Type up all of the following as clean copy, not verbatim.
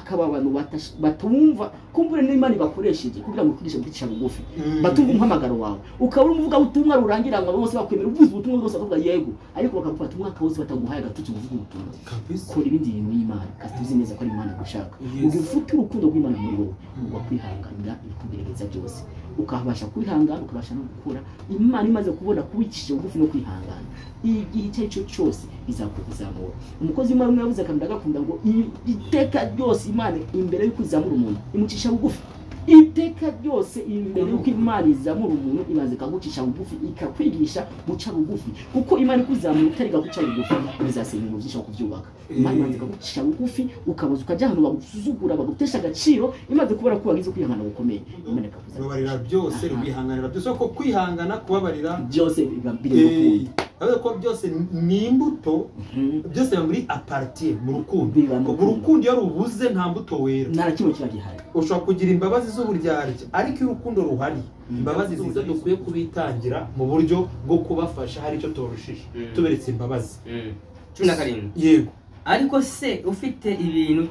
Hakaba abantu batumva kumbure n'Imana ibakoresheje kugira ngo ikwigishe gucisha bugufi, batumva umuhamagaro wawe, ukaba uri umuvugabutumwa rurangira ngo bose bakwemera, uvuze ubutumwa bwose bakavuga yego, ariko bakagufata umwaka wose bataguhaye agatutsi ngo uvuge ubutumwa. Kora ibindi bintu y'Imana kandi tuzi neza ko ari Imana gushaka. Ugifite urukundo rw'Imana muri wowe, ugakwihanganira ibikugerageza byose, ukabasha kwihangana, ukabasha no gukura. Imana imaze kubona kubicisha bugufi no kwihangana, igihe icyo ari cyo cyose izakuzamura. Umukozi w'Imana umwe yavuze akantu ndagakunda ngo iteka ryose Imana imbere y'uko izamura umuntu imucisha bugufi. Iteka ryose imbere y'uko Imana izamura umuntu ibanza ikagucisha bugufi, ikakwigisha guca bugufi, kuko Imana ikuzamura utariga guca bugufi bizasenya ibintu byinshi kubyubaka. Imana ibanza ikagucisha bugufi, ukabaza ukajya ahantu bagusuzugura, bagutesha agaciro, imaze kubona ko wagize kwihangana gukomeye, Imana ikakuzamura. Kubabarira byose, rwihanganira byose, ko kwihangana, kubabarira byose biba biri mu rukundo. Ariko byose ni imbuto, byose biba muri apartie mu rukundo. Biba mu Ubwo urukundo iyo rubuze nta mbuto wera, nta na kimwe kiba gihari. Ushobora kugira imbabazi z'uburyarya, ariko iyo urukundo ruhari, imbabazi ziza. Dukwiye kubitangira mu buryo bwo kubafasha, hari icyo tubarushije tuberetse imbabazi. 17. Yego. Ariko se ufite ibintu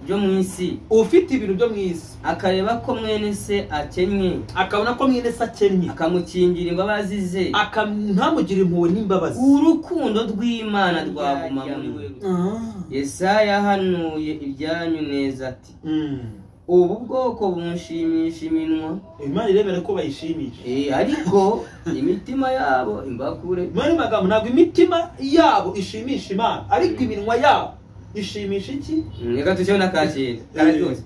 byo mu isi, ufite ibintu byo mu isi, akareba ko mwene se akennye, akabona ko mwene se akennye, akamukingira imbabazi ze, ntamugire impuhwe n'imbabazi, urukundo rw'Imana rwaguma muri we. Yesaya yahanuye ibyanyu neza ati: ubu bwoko bunshimisha iminwa. Imana irebera ko bayishimisha. Ariko imitima yabo imbakure. Muri magambo ntabwo imitima yabo ishimisha Imana, ariko iminwa yabo ishimisha iki? Reka tucyo nakakira kararyoshye.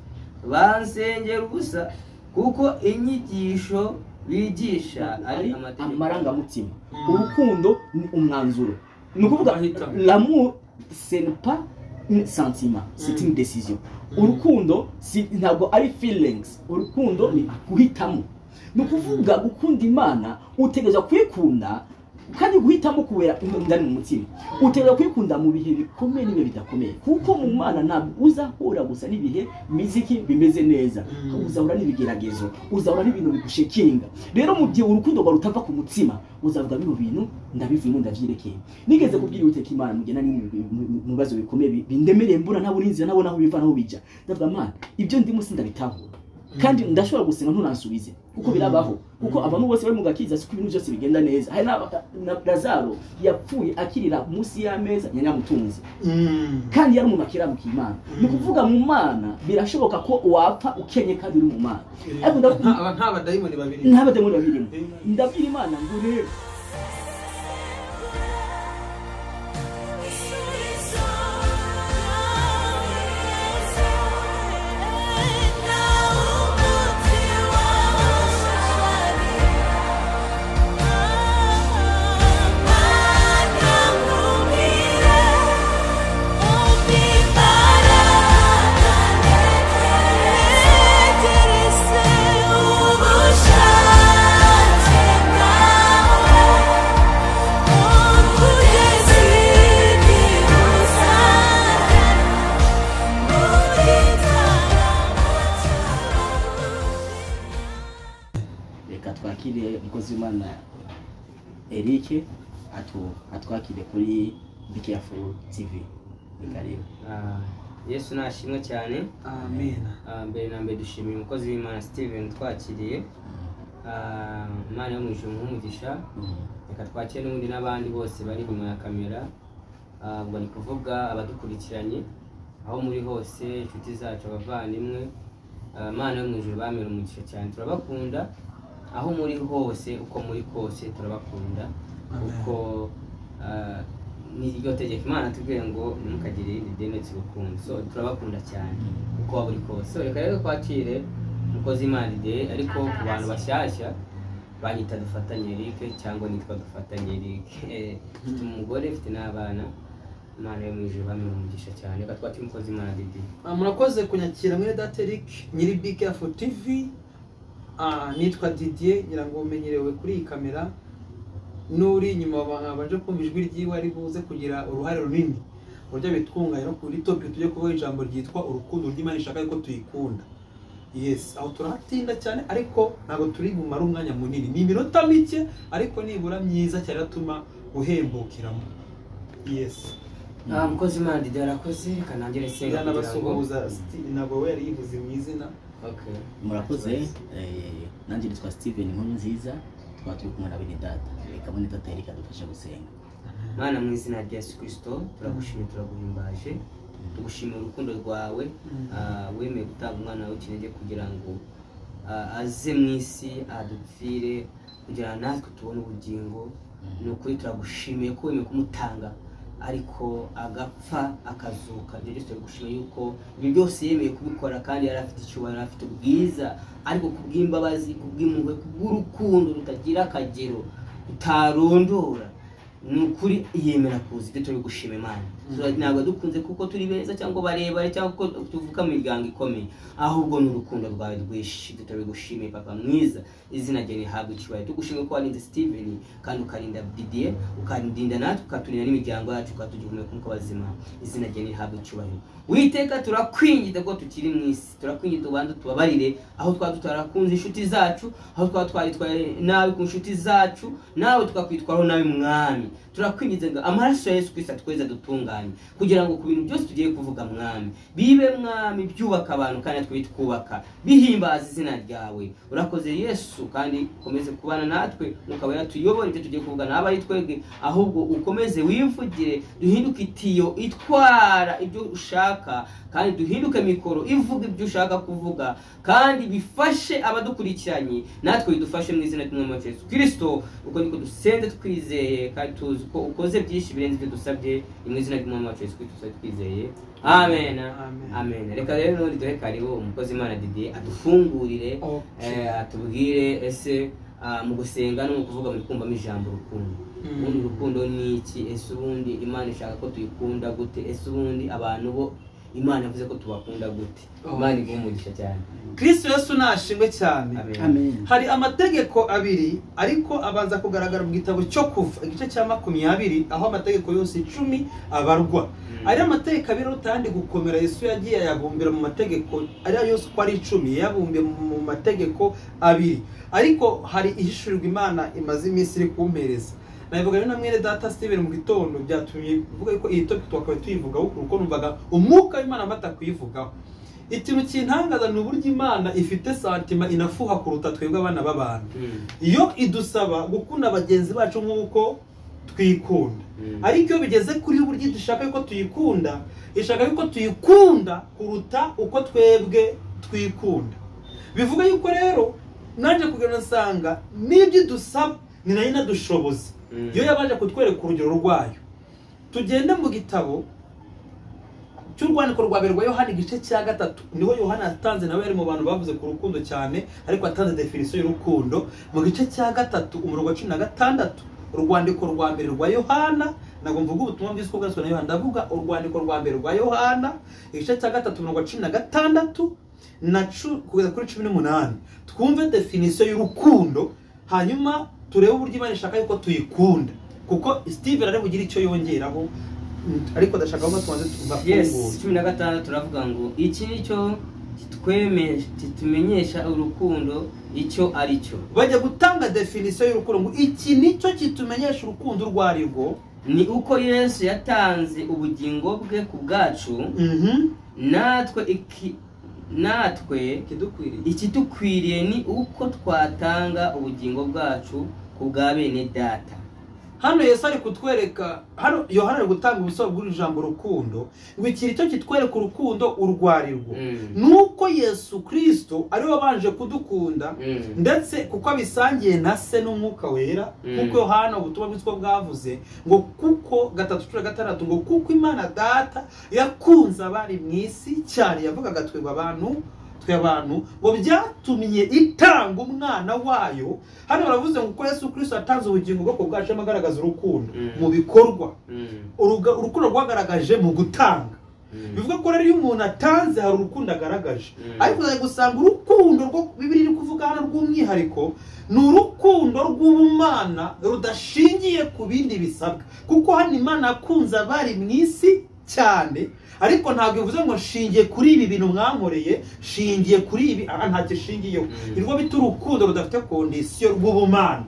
Bansengera ubusa kuko inyigisho bigisha ari amarangamutima. Urukundo ni umwanzuro. Ni ukuvuga l'amour ce n'est pas un sentiment, c'est une décision. Urukundo si ntabwo ari feelings, urukundo ni guhitamo. Ni ukuvuga gukunda Imana utegereza kwikunda, kandi guhitamo kubera indani mu mutima. Utegereza kwikunda mu bihe bikomeye n'ibihe bidakomeye, kuko mu Mana ntabwo uzahura gusa n'ibihe miziki bimeze neza, uzahura n'ibigeragezo, uzahura n'ibintu bigushekinga. Rero mu gihe urukundo rwawe rutava ku mutima, uzavuga bino bintu ndabivuyemo ndavyirekeye. Nigeze kubwira Uwiteka Imana mugena ni mu bibazo bikomeye bindemereye, mbura ntabura inzira, nabona aho biva naho bija. Ndavuga Mana, ibyo ndimo sindabitahura, kandi ndashobora gusenga ntunansubize, kuko birabaho, kuko abantu bose bari mu gakiza siko ibintu byose bigenda neza. Hari na Lazaro yapfuye akirira munsi y'ameza ya nyamutunzi, kandi yari umuntu akiranuka Imana. Ni ukuvuga mu Mana birashoboka ko wapfa ukenye kandi uri mu Mana, ariko nta badayimoni babiri, nta badayimoni babiri. Ndabwira Imana ngo rero twakire umukozi w'Imana Eric atwakire kuri Be Careful TV. Karibu. Yesu nashimwe cyane. Amen. Mbere na mbere dushimiye umukozi w'Imana Steven twakiriye. Imana yo mu ijuru umugisha. Reka twakire n'ubundi n'abandi bose bari inyuma ya kamera, ubwo ni kuvuga abadukurikiranye aho muri hose, inshuti zacu, abavandimwe. Imana yo mu ijuru bamera umugisha cyane, turabakunda aho muri hose, uko muri kose turabakunda, kuko ni iryo tegeko Imana tubwiye ngo ntimukagire irindi deni uretse urukundo. So turabakunda cyane uko waba uri kose. So reka rero twakire umukozi Imana Didier, ariko ku bantu bashyashya banyita Dufatanye Eric cyangwa nitwa Dufatanye Eric. Mfite umugore, mfite n'abana. Imana yo mu ijuru bamera umugisha cyane. Reka twakire umukozi Imana Didier. Murakoze kunyakira mwene data Eric nyiri Be Careful TV. Nitwa Didier, ngira ngo umenyerewe kuri iyi kamera, n'uri inyuma babanje kumva ijwi ryiwe ari buze kugira uruhare runini uburyo bitwunganya no kuri topic tujye kuvuga ijambo ryitwa urukundo ry'Imana ishaka ko tuyikunda. Yes, aho turahatinda cyane ariko ntabwo turi bumare umwanya munini, ni iminota mike ariko nibura myiza cyane atuma uhembukiramo. Yes. Mukozi Imana Didier arakoze, reka nangire nsenga kugira ngo Yanabasuhuza, ntabwo we yari yivuze mu izina. Okay. Murakoze. Nanjye nitwa Steven Inkuru Nziza, tukaba turi kumwe na bene data. Reka bene data Eric adufashe gusenga. Mana, mu izina rya Yesu Kristo, turagushimye, turaguhimbaje, tugushimira urukundo rwawe. Wemeye gutanga umwana wawe w'ikinege kugira ngo aze mu isi adupfire, kugira ngo natwe tubone ubugingo. Ni ukuri turagushimiye ko wemeye kumutanga ariko agapfa akazuka. Ibyo byose turagushimiye yuko ibyo byose yemeye kubikora, kandi yari afite icyubahiro, yari afite ubwiza, ariko kubw'imbabazi, kubw'impuhwe, kubw'urukundo rutagira akagero utarondora, ni ukuri yemera kuza. Ibyo turi gushima Imana. Ntabwo dukunze kuko turi beza cyangwa barebare cyangwa kuko tuvuka mu miryango ikomeye, ahubwo ni urukundo rwawe rwinshi. Ibyo turabigushimiye Papa mwiza, izina ryawe rihabwe icyubahiro. Tugushimiye ko warinze Steven kandi ukarinda Didier, ukarinda natwe, ukaturinda n'imiryango yacu, ukatugira umureko nk'uko bazima. Izina ryawe rihabwe icyubahiro. Witeka, turakwinginze ko tukiri mu isi, turakwinginze ubanze tubabarire aho twaba tutarakunze inshuti zacu, aho twaba twaritwaye nabi ku nshuti zacu, nawe tukakwitwaraho nabi. Mwami, turakwinginze ngo amaraso ya Yesu Kristo atweze, adutunganye, kugira ngo ku bintu byose tugiye kuvuga, Mwami, bibe, Mwami, byubaka abantu kandi natwe bitwubaka, bihimbaza izina ryawe. Urakoze Yesu, kandi ukomeze kubana natwe, ukaba yatuyobora ibyo tugiye kuvuga, naba ari twebwe, ahubwo ukomeze wivugire, duhinduke itiyo itwara ibyo ushaka, kandi duhinduke mikoro ivuga ibyo ushaka kuvuga, kandi bifashe abadukurikiranye, natwe bidufashe, mu izina ry'Umwami wacu Yesu Kristo. Uko niko dusenze twizeye, kandi tuzi ko ukoze byinshi birenze ibyo dusabye. Ni mu izina ry'Umwami wacu Yesu Kristo dusabye twizeye, amen. Amen. Amen. Reka rero n'ubundi duhe karibu umukozi Imana Didier adufungurire, atubwire ese mu gusenga no mu kuvuga muri kumvamo ijambo urukundo. Ubundi urukundo ni iki? Ese ubundi Imana ishaka ko tuyikunda gute? Ese ubundi abantu bo Imana yavuze ko tubakunda gute? Imana iguhe umugisha cyane. Kristo Yesu nashimwe cyane. Amen. Amen. Hari amategeko abiri ariko abanza kugaragara mu gitabo cyo Kuva igice cya 20, aho amategeko yose 10 abarwa. Ari amategeko abiri utandi gukomera, Yesu yagiye ayabumbira mu mategeko ariyo yose uko ari 10, yayabumbiye mu mategeko abiri. Ariko hari ihishurirwa Imana imaze iminsi iri kumpereza, nabivuga rero na mwene data Steven mu gitondo, byatumye mvuga yuko iyi topic twakabaye tuyivugaho, kuko numvaga umwuka w'Imana amata kuyivugaho. Ikintu kintangaza ni uburyo Imana ifite sentiment, inafuha kuruta twebwe abana b'abantu. Iyo idusaba gukunda bagenzi bacu nk'uko twikunda, ariko iyo bigeze kuri uburyo dushaka yuko tuyikunda, ishaka yuko tuyikunda kuruta uko twebwe twikunda. Bivuga yuko rero nanjye kugira ngo nsanga n'ibyo idusaba ni nayo inadushoboza. Iyo yabanje kutwereka urugero rwayo, tugende mu gitabo cy'urwandiko rwa mbere rwa Yohana igice cya 3, niho Yohana yatanze, nawe yari mu bantu bavuze ku rukundo cyane, ariko yatanze définition y'urukundo mu gice cya 3 umurongo wa 16. Urwandiko rwa mbere rwa Yohana, ntabwo mvuga ubutumwa bwiza uko bwanditswe na Yohana, ndavuga urwandiko rwa mbere rwa Yohana igice cya 3 umurongo wa 16 na kugeza kuri 18, twumve définition y'urukundo, hanyuma turebe uburyo Imana ishaka yuko tuyikunda, kuko Steven ari bugire icyo yongeraho, ariko ndashaka ko tubanze Yes. tugafungura. 16 turavuga ngo iki ni cyo kitumenyesha urukundo icyo ari cyo. Bajya gutanga définition y'urukundo ngo iki nicyo kitumenyesha urukundo urwo ari rwo. Ni uko Yesu yatanze ubugingo bwe ku bwacu, natwe ikidukwiriye, ikidukwiriye ni uko twatanga ubugingo bwacu ku bwa bene data. Hano Yesu ari kutwereka, hano Yohana ari gutanga ubusobanuro bw'ijambo rukundo, ngo iki nicyo kitwereka urukundo urwo ari rwo, nuko Yesu Kristo ari we wabanje kudukunda, ndetse kuko abisangiye na Se n'Umwuka Wera, kuko Yohana ubutumwa bwiza bwavuze ngo kuko 3:16 ngo kuko Imana Data yakunze abari mu isi cyane, yavugaga twebwe abantu, twe abantu, ngo byatumye itanga umwana wayo. Hano baravuze ngo uko Yesu Kristo yatanze ubugingo bwo ku bwacu, arimo agaragaza urukundo mu bikorwa. Urukundo rwagaragaje mu gutanga. Bivuga ko rero iyo umuntu atanze hari urukundo agaragaje. Ariko uzajya gusanga urukundo rwo Bibiliya iri kuvuga hano rw'umwihariko ni urukundo rw'ubumana rudashingiye ku bindi bisabwa, kuko hano Imana yakunze abari mu isi cyane, ariko ntabwo bivuze ngo nshingiye kuri ibi bintu mwankoreye, shingiye kuri ibi, aha ntacyo ishingiyeho. Nirwo bita urukundo rudafite condition rw'ubumana.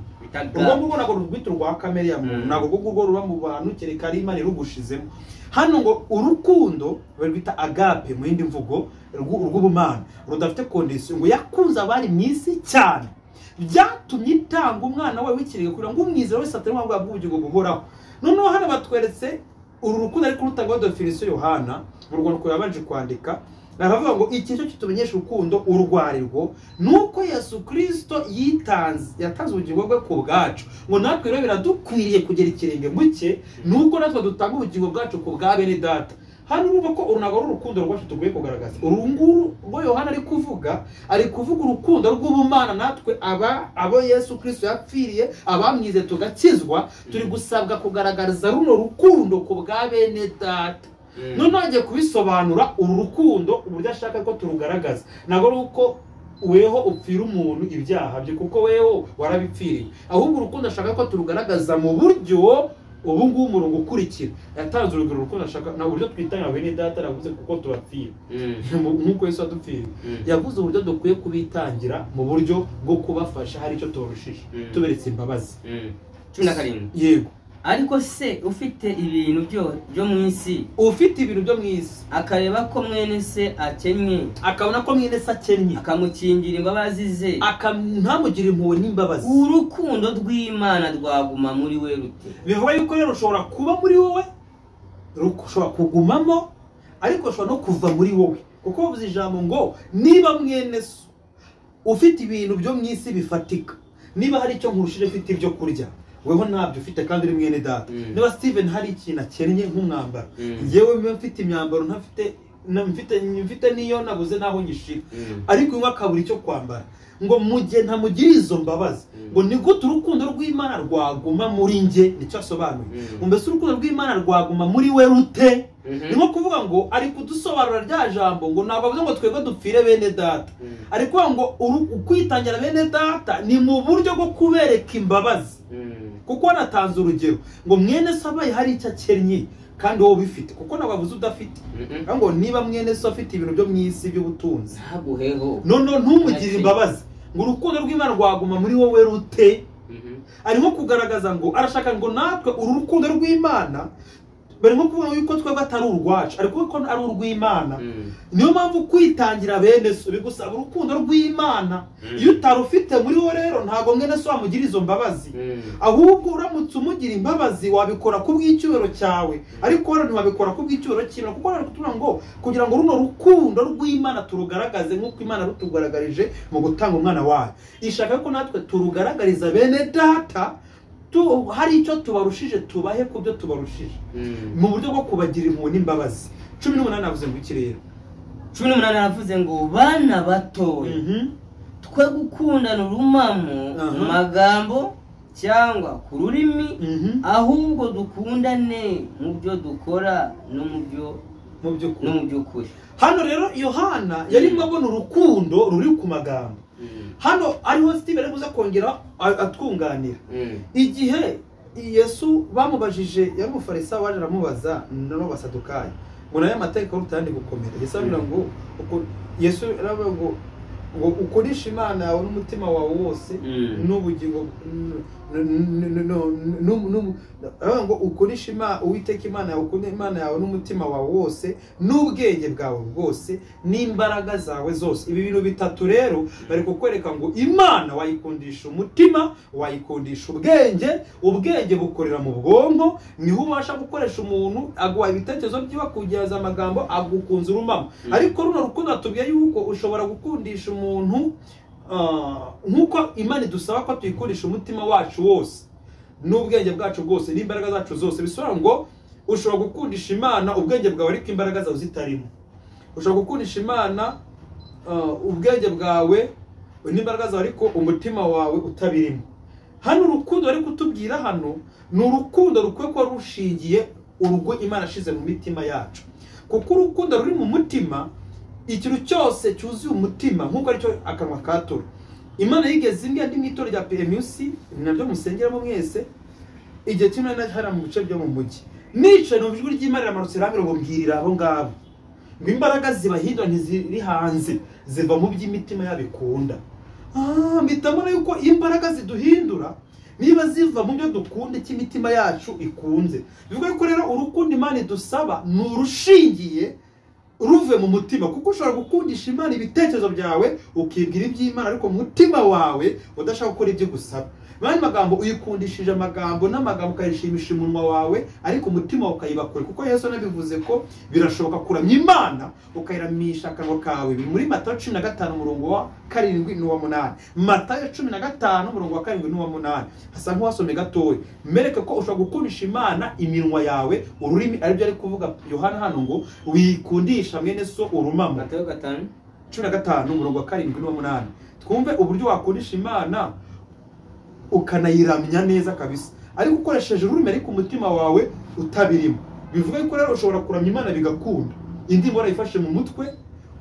Urwo ngurwo ntabwo rwita urwa kamere ya muntu, ntabwo urwo ruba mu bantu kereka ari Imana irugushizemo. Hano ngo urukundo barwita agape mu yindi mvugo rw'ubumana rudafite condition, ngo yakunze abari mu isi cyane byatumye itanga umwana we w'ikirenge kugira ngo umwizera wese atari wabwa ubugingo buhoraho. Noneho hano batweretse uru rukundo ariko rutangwa definition Yohana mu rwandiko yabanje kwandika, aravuga ngo iki cyo kitumenyesha urukundo urwarirwo nuko Yesu Kristo yitanze, yatanze ubugingo bwe ku bwacu, ngo natwe rero biradukwiriye kugera ikirenge mu cye, nuko natwe dutanga ubugingo bwacu ku bwa bene data. Hano urumva ko uru ntabwo ari urukundo rwacu tugiye kugaragaza. Uru nguru rwo Yohana ari kuvuga urukundo rw'ubumana natwe abo Yesu Kristo yapfiriye, abamwize tugakizwa, turi gusabwa kugaragaza runo rukundo ku bwa bene data. Noneho agiye kubisobanura uru rukundo uburyo ashaka ko turugaragaza. Ntabwo ari uko weho upfira umuntu ibyaha bye kuko weho warabipfiriye, ahubwo urukundo ashaka ko turugaragaza mu buryo ubu ngubu umurongo ukurikira. Yatanze urugero urukundo ashaka na uburyo twitanga bene data, aravuze kuko tubapfira nk'uko Yesu adupfiriye. Yavuze uburyo dukwiye kubitangira mu buryo bwo kubafasha hari icyo tubarushije, tuberetse imbabazi. 17. Yego. Ariko se ufite ibintu byo mu isi, ufite ibintu byo mu isi akareba ko mwene se akennye, akabona ko mwene se akennye, akamukingira imbabazi ze, ntamugira impuhwe n'imbabazi, urukundo rw'Imana rwaguma muri we rute? Bivuga yuko rero rushobora kuba muri wowe, rushobora kugumamo, ariko rushobora no kuva muri wowe, kuko bavuze ijambo ngo niba mwene se ufite ibintu byo mu isi bifatika, niba hari icyo nkurushije ufite ibyo kurya, weho ntabyo ufite kandi uri mwene data. Niba Steven hari ikintu akennye nk'umwambaro, njyewe mba mfite imyambaro ntafite, mfite niyo nabuze naho nyishira, ariko uyu akabura icyo kwambara, ngo mugihe ntamugira izo mbabazi, ngo ni gute urukundo rw'Imana rwaguma muri nge? Nicyo asobanuye. Mbese urukundo rw'Imana rwaguma muri we rute? Ni nko kuvuga ngo ari kudusobanura rya jambo ngo ntabwo avuze ngo twebwe dupfire bene data, ari kuvuga ngo ukwitangira bene data ni mu buryo bwo kubereka imbabazi. Kuko wanatanze urugero ngo mwene se abaye hari icyo akennye kandi wowe ubifite, kuko ntabwo avuze udafite, ngo niba mwene se afite ibintu byo mu isi by'ubutunzi none ntumugire imbabazi, ngo urukundo rw'Imana rwaguma muri wowe rute? Ari nko kugaragaza ngo arashaka ngo natwe uru rukundo rw'Imana, bari nko kuvuga yuko twebwe atari urwacu, ariko ko ari urw'Imana. Niyo mpamvu kwitangira bene so bigusaba urukundo rw'Imana. Iyo utarufite muri wowe rero ntabwo mwene so wamugira izo mbabazi, ahubwo uramutse umugira imbabazi wabikora ku bw'icyubahiro cyawe, ariko hano ntiwabikora ku bw'icyubahiro cy'Imana, kuko hano kutuvuga ngo kugira ngo runo rukundo rw'Imana turugaragaze nk'uko Imana rutugaragarije mu gutanga umwana wayo, ishaka ko natwe turugaragariza bene data hari icyo tubarushije, tubahe ku byo tubarushije mu buryo bwo kubagira impuhwe n'imbabazi. 18 avuze ngo iki rero? 18 aravuze ngo bana batoya, twe gukundana urumamo mu magambo cyangwa ku rurimi, ahubwo dukundane mu byo dukora no mu by'ukuri. Hano rero Yohana yarimo abona urukundo ruri ku magambo. Hano ariho Steven ari buze kongera atwunganira. Igihe Yesu bamubajije, yari umufarisayo waje aramubaza n'abasadukayo ngo nayo amategeko rutandi gukomera. Yesu aravuga ngo Yesu aravuga ngo ukoresha Imana yawe n'umutima wawe wose n'ubugingo, ngo ukoresha Imana, Uwiteka Imana yawe, ukunde Imana yawe n'umutima wawe wose n'ubwenge bwawe bwose n'imbaraga zawe zose. Ibi bintu bitatu rero bari kukwereka ngo Imana wayikundisha umutima, wayikundisha ubwenge, ubwenge bukorera mu bwonko, niho ubasha gukoresha umuntu aguha ibitekerezo byiwe, kugeza amagambo agukunza urumamo. Ariko runo rukundo atubwiye yuko ushobora gukundisha umuntu nkuko Imana idusaba ko tuyikoresha umutima wacu wose n'ubwenge bwacu bwose n'imbaraga zacu zose. Bisobanura ngo ushobora gukundisha Imana ubwenge bwawe ariko imbaraga zawe zitarimo. Ushobora gukundisha Imana ubwenge bwawe n'imbaraga zawe ariko umutima wawe utabirimo. Hano urukundo bari kutubwira hano ni urukundo rukwiye kuba rushingiye urugo Imana ashize mu mitima yacu, kuko urukundo ruri mu mutima, ikintu cyose cyuzuye umutima nkuko aricyo akanwa katura. Imana yigeze imbwira ndi mu itorero rya PMUC, nabyo musengeramo mwese, igihe kimwe nari mu bice byo mu mujyi, nicaye numva ijwi ry'Imana riramanutse riramubwira ngo mbwirira abo ngabo ngo imbaraga zibahindura ntiziri hanze, ziva mu by'imitima yabo ikunda. Mpita mbona yuko imbaraga ziduhindura Niba ziva mu byo dukunda, icyo imitima yacu ikunze. Bivuga ko rero urukundo Imana idusaba ni urushingiye ruve mu mutima, kuko ushobora gukundisha Imana ibitekerezo byawe ukibwira iby'Imana ariko umutima wawe udashaka gukora ibyo gusaba. Mani magambo uyikundishije amagambo n'amagambo ukayishimisha umunwa wawe ariko umutima ukayibakure, kuko Yesu nabivuze ko birashoboka kuramya Imana ukayiramisha akanwa kawe. Biri muri Matayo 15 umurongo wa 7 n'uwa 8. Matayo 15 umurongo wa 7 n'uwa 8. Hasa nk'uwasomye gatoya mereke ko ushobora gukundisha Imana iminwa yawe, ururimi, aribyo ari kuvuga Yohana hano ngo wikundisha mwene so urumamo. Matayo 15 umurongo wa 7 n'uwa 8. Twumve uburyo wakundisha Imana ukanayiramya neza kabisa, ariko ukoresheje ururimi ariko umutima wawe utabirimo. Bivuga ko rero ushobora kuramya Imana bigakunda, indirimbo warayifashe mu mutwe,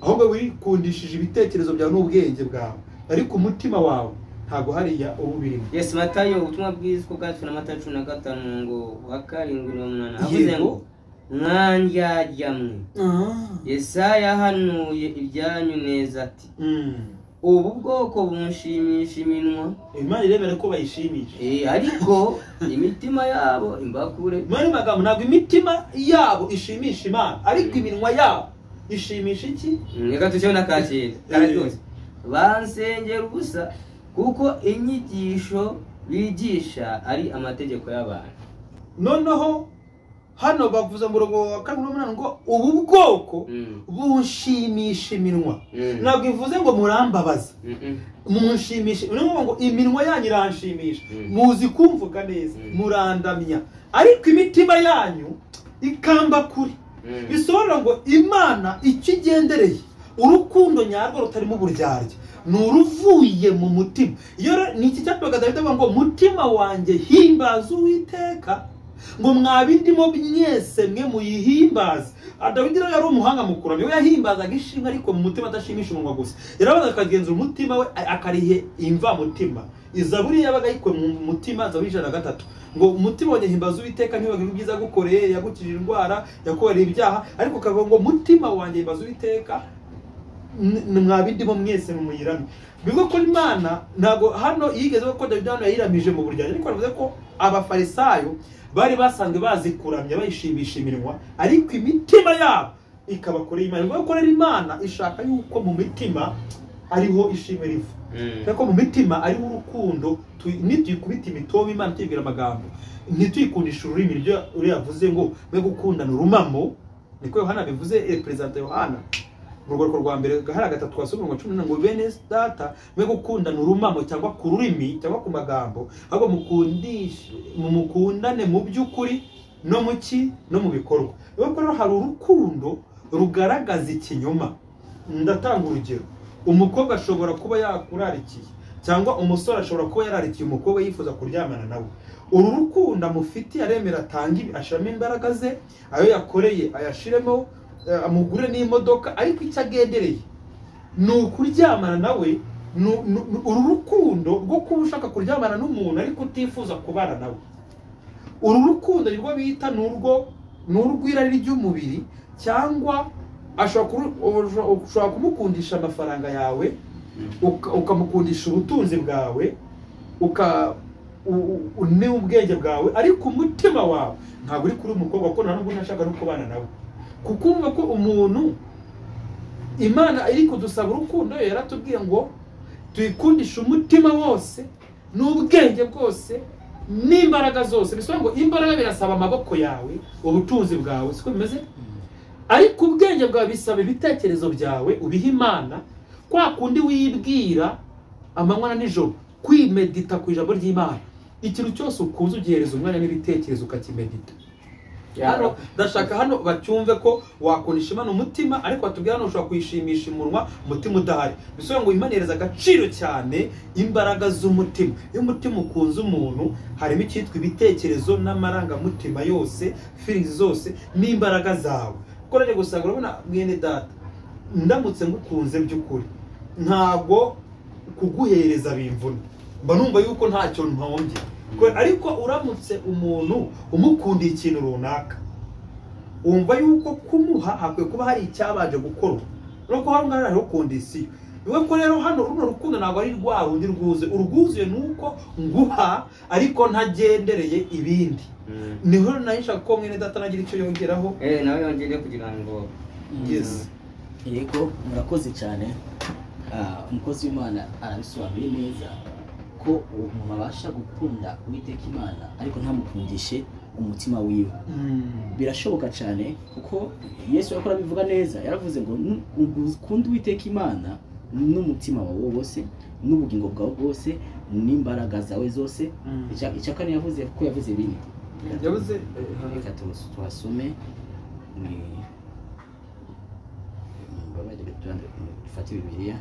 ahubwo wikundishije ibitekerezo byawe n'ubwenge bwawe, ariko umutima wawe ntago hariya ubirimo. Yes, Matayo ubutumwa bwiza ko bwanditswe na Matayo 15 umurongo wa 7 n'uwa 8 avuze ngo mwandyarya mwe, Yesaya yahanuye ibyanyu neza ati ubu bwoko bunshimisha iminwa. Imana iremera ko bayishimisha, ariko imitima yabo imbakure. Muri magambo ntabwo imitima yabo ishimisha Imana, ariko iminwa yabo ishimisha iki? Reka tucyo nakakira kararyoshye. Bansengera ubusa kuko inyigisho bigisha ari amategeko y'abantu. Noneho hano bavuze mu rugo wa 28 ngo ubu bwoko bunshimisha iminwa. Ntabwo ivuze ngo murambabaza, munshimisha, ngo iminwa yanyu iranshimisha, muzi kumvuga neza, murandamya, ariko imitima yanyu ikamba kuri. Bisobanura ngo Imana icyo igendereye urukundo nyarwo rutarimo uburyarya ni uruvuye mu mutima. Iyo ni iki cyatubaga Dawidi avuga ngo mutima wanjye himbaza Uwiteka, ngo mwabindimo mwese mwe muyihimbaze. Dawidi rero yari umuhanga mu kuramya, we yahimbazaga ishimwe ariko mu mutima adashimisha umunwa gusa. Yarabanza akagenzura umutima we akarihe imva mutima. Izaburi yabaga yikwe mu mutima, Zaburi 103, ngo umutima wanjye himbaza Uwiteka ntibagire ibyiza gukoreye, yagukijije indwara, yakoreye ibyaha, ariko kavuga ngo mutima wanjye himbaza Uwiteka mwabindimo mwese mumuyirame. Bivuga ko Imana ntago hano yigeze ko Dawidi hano yayiramije mu buryarya, ariko aravuze ko abafarisayo bari basanzwe bazi kuramya bayishimisha iminwa, ariko imitima yabo ikabakora Imana. Bivuga ko rero Imana ishaka yuko mu mitima ariho ishimwe riva, kuko mu mitima ariho urukundo. Nituyikubita imitobe Imana tuyibwira amagambo, ntituyikundisha ururimi, ibyo uriya yavuze ngo mwe gukundana urumamo, niko Yohana bivuze, perezida Yohana mu rwego rwa mbere gahara gatatu twasoma ngo 14 ngo bene data mwe gukundana urumamo cyangwa ku rurimi cyangwa ku magambo, ahubwo mukundishe mukundane mu by'ukuri no mu ki no mu bikorwa. Bivuga ko rero hari urukundo rugaragaza ikinyoma. Ndatanga urugero, umukobwa ashobora kuba yakurarikiye cyangwa umusore ashobora kuba yararikiye umukobwa yifuza kuryamana nawe. Uru rukundo amufitiye aremera atanga ashiramo imbaraga ze, ayo yakoreye ayashiremo, amugure n'imodoka, ariko icyo agendereye ni ukuryamana nawe. Uru rukundo rwo kuba ushaka kuryamana n'umuntu ariko utifuza kubana nawe, uru rukundo nirwo bita n'urw'irari ry'umubiri, cyangwa ushobora kumukundisha amafaranga yawe, ukamukundisha ubutunzi bwawe, n'ubwenge bwawe, ariko umutima wawe ntabwo uri kuri umukobwa, kuko nta nubwo unashaka no kubana nawe. Kuko urumva ko umuntu Imana iri kudusaba urukundo, yaratubwiye ngo tuyikundishe umutima wose n'ubwenge bwose n'imbaraga zose. Bisobanura ngo imbaraga birasaba amaboko yawe, ubutunzi bwawe, siko bimeze? Ariko ubwenge bwawe bisaba ibitekerezo byawe ubiha Imana, kwa kundi wibwira amanywa na nijoro, kwimedita ku ijambo ry'Imana. Ikintu cyose ukunze ugihereza umwanya n'ibitekerezo ukakimedita. Hano ndashaka hano bacyumve ko wakundisha Imana umutima, ariko batubwira hano ushobora kuyishimisha umunwa umutima udahari. Bisobanura ngo Imana ihereza agaciro cyane imbaraga z'umutima. Iyo umutima ukunze umuntu harimo icyitwa ibitekerezo n'amarangamutima yose, feelings zose n'imbaraga zawe. Kuko rero gusanga urabona mwene data, ndamutse ngukunze by'ukuri ntago kuguhereza bimvuna, mba numva yuko ntacyo mpombye. Ariko uramutse umuntu umukundiye ikintu runaka, wumva yuko kumuha hakwiye kuba hari icyabanje gukorwa. Nuko hano ngaha hariho kondisiyo. Niwe ko rero hano runo rukundo ntabwo ari rwa rundi rwuzuye. Urwuzuye ni uko nguha ariko ntagendereye ibindi. Niho nahisha ko mwene data nagira icyo yongeraho. Nawe yongere kugira ngo yes. Yego, murakoze cyane. Umukozi w'Imana arabisobanuye neza ko umuntu abasha gukunda Uwiteka Imana ariko ntamukundishe umutima wiwe. Birashoboka cyane kuko Yesu yakora bivuga neza, yaravuze ngo ukunde Uwiteka Imana n'umutima wawe wose n'ubugingo bwawe bwose n'imbaraga zawe zose. Icya kane yavuze ko yavuze bine. Yavuze reka tuhasome ni dufate Bibiliya.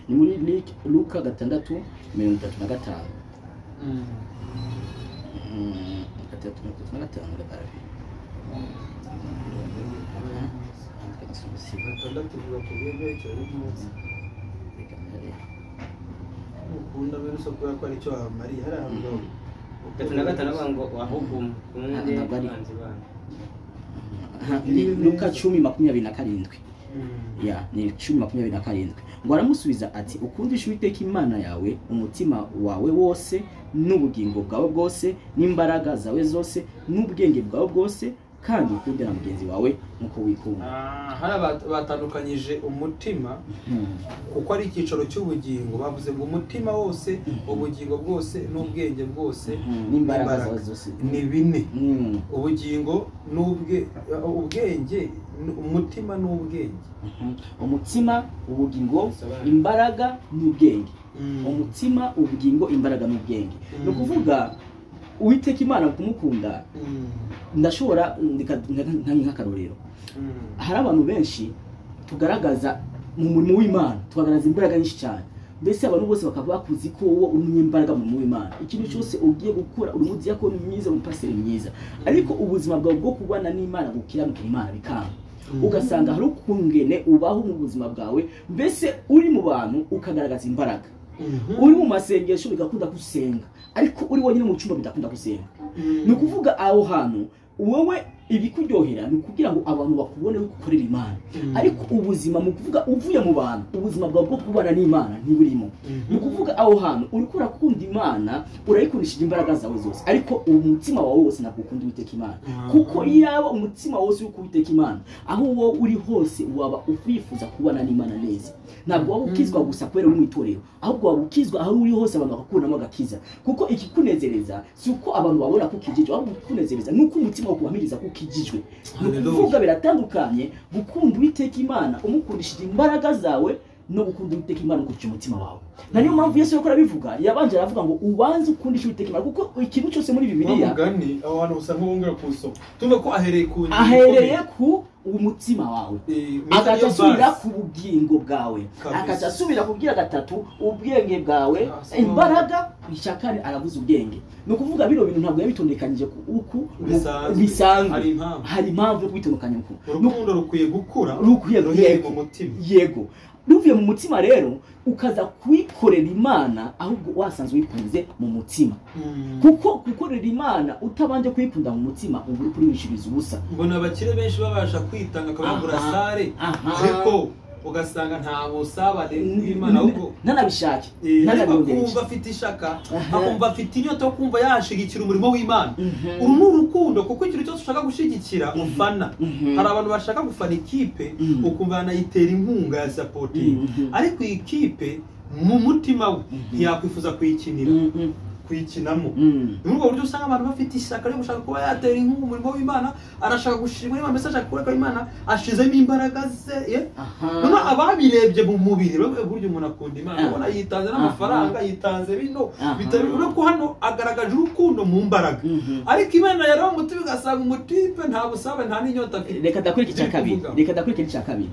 Ni muri Luka 6:35. Ukunda bene so kubera ko ari cyo Mariya hari ahantu 35 ngo ahubwo mukunde abanzi banyu. Ni Luka 10:27. Ya ni 10:27. Ngo aramusubiza ati ukundisha Uwiteka Imana yawe umutima wawe wose n'ubugingo bwawe bwose n'imbaraga zawe zose n'ubwenge bwawe bwose kandi ukunde na mugenzi wawe nkuko wikunda. Hari batandukanyije umutima kuko ari icyicaro cy'ubugingo. Bavuze ngo umutima wose, ubugingo bwose n'ubwenge bwose n'imbaraga zawe zose ni bine. Ubugingo n'ubwenge, umutima n'ubwenge. Umutima, ubugingo, imbaraga n'ubwenge. Umutima, ubugingo, imbaraga n'ubwenge. Ni ukuvuga Uwiteka Imana kumukunda ndashobora nk'akarorero. Hari abantu benshi tugaragaza mu murimo w'Imana, tugaragaza imbaraga nyinshi cyane, mbese abantu bose bakaba bakuzi ko wowe uri umunyembaraga mu murimo w'Imana. Ikintu cyose ugiye gukora uri umudiyakoni mwiza, umupasiteri mwiza, ariko ubuzima bwawe bwo kubana n'Imana, gukiranukira Imana bikanga. Ugasanga hari ukungene ubaho mu buzima bwawe, mbese uri mu bantu ukagaragaza imbaraga, uri mu masengesho bigakunda gusenga, ariko uri wenyine mu cyumba bidakunda gusenga. Ni ukuvuga aho hantu wowe ibikuryohera ni kugira ngo abantu bakubone gukorera Imana, ariko ubuzima mu kuvuga uvuye mu bantu, ubuzima bwawe bwo kubana n'Imana ntiburimo. Ni ukuvuga aho hantu uriko urakunda Imana, urayikundishije imbaraga zawe zose, ariko umutima wawe wose ntabwo ukunda Uwiteka Imana. Kuko iyaba umutima wose uri Uwiteka Imana, aho wowe uri hose waba ufifuza kubana n'Imana neza. Ntabwo waba ukizwa gusa kubera uri mu itorero, ahubwo waba ukizwa aho uri hose abantu bakakubonamo agakiza. Kuko ikikunezereza si uko abantu babona ko ukijijwe, ahubwo ikikunezereza ni uko umutima wakuhamiriza ko ukijijwe. Ni ukuvuga biratandukanye gukunda Uwiteka Imana umukundishije imbaraga zawe no gukunda Uwiteka Imana ukurikije umutima wawe. Na niyo mpamvu Yesu yakora bivuga, yabanje aravuga ngo ubanze ukundishe Uwiteka Imana, kuko ikintu cyose muri Bibiliya mugani aho hantu usanga wongera kusoma. Tumva ko ahereye ku ahereye ku umutima wawe, agaca asubira ku bugingo bwawe, agaca asubira kubwira gatatu ubwenge bwawe, imbaraga. Icya kane aravuze ubwenge. Ni ukuvuga bino bintu ntabwo yabitondekanyije uku bisanzwe, hari impamvu yo kubitondekanya uku. Urukundo rukwiye gukura rukwiye mu mutima. Yego, ruvuye mu mutima rero ukaza kuyikorera Imana ahubwo wasanzwe uyikunze mu mutima. Kuko gukorera Imana utabanje kuyikunda mu mutima uba uri kurishiriza ubusa. Mbona abakire benshi babasha kwitanga akabagura sare, ariko ugasanga nta busabane n'Imana, ahubwo ntanabishake, ntanabiyongereje. Afite ishaka, akumva afite inyota yo kumva yashigikira umurimo w'Imana. Uru ni urukundo, kuko ikintu cyose ushaka gushigikira ufana. Hari abantu bashaka gufana ikipe ukumva yanayitera inkunga ya supporting, ariko iyi kipe mu mutima we ntiyakwifuza kuyikinira, kuyikinamo. Ni muri ubwo buryo usanga abantu bafite ishyaka ryo gushaka kuba yatera inkunga umurimo w'Imana, arashaka gushimwa Imana, mbese ashaka kureka Imana ashizemo imbaraga ze. Noneho ababirebye mu mubiri buryo umuntu akunda Imana, ubona yitanze n'amafaranga, yitanze bino bitari ko hano agaragaje urukundo mu mbaraga, ariko Imana yaraba umutima ugasanga umutipe nta busabe nta n'inyota afite. Reka ndakureke icya kabiri, reka ndakureke icya kabiri.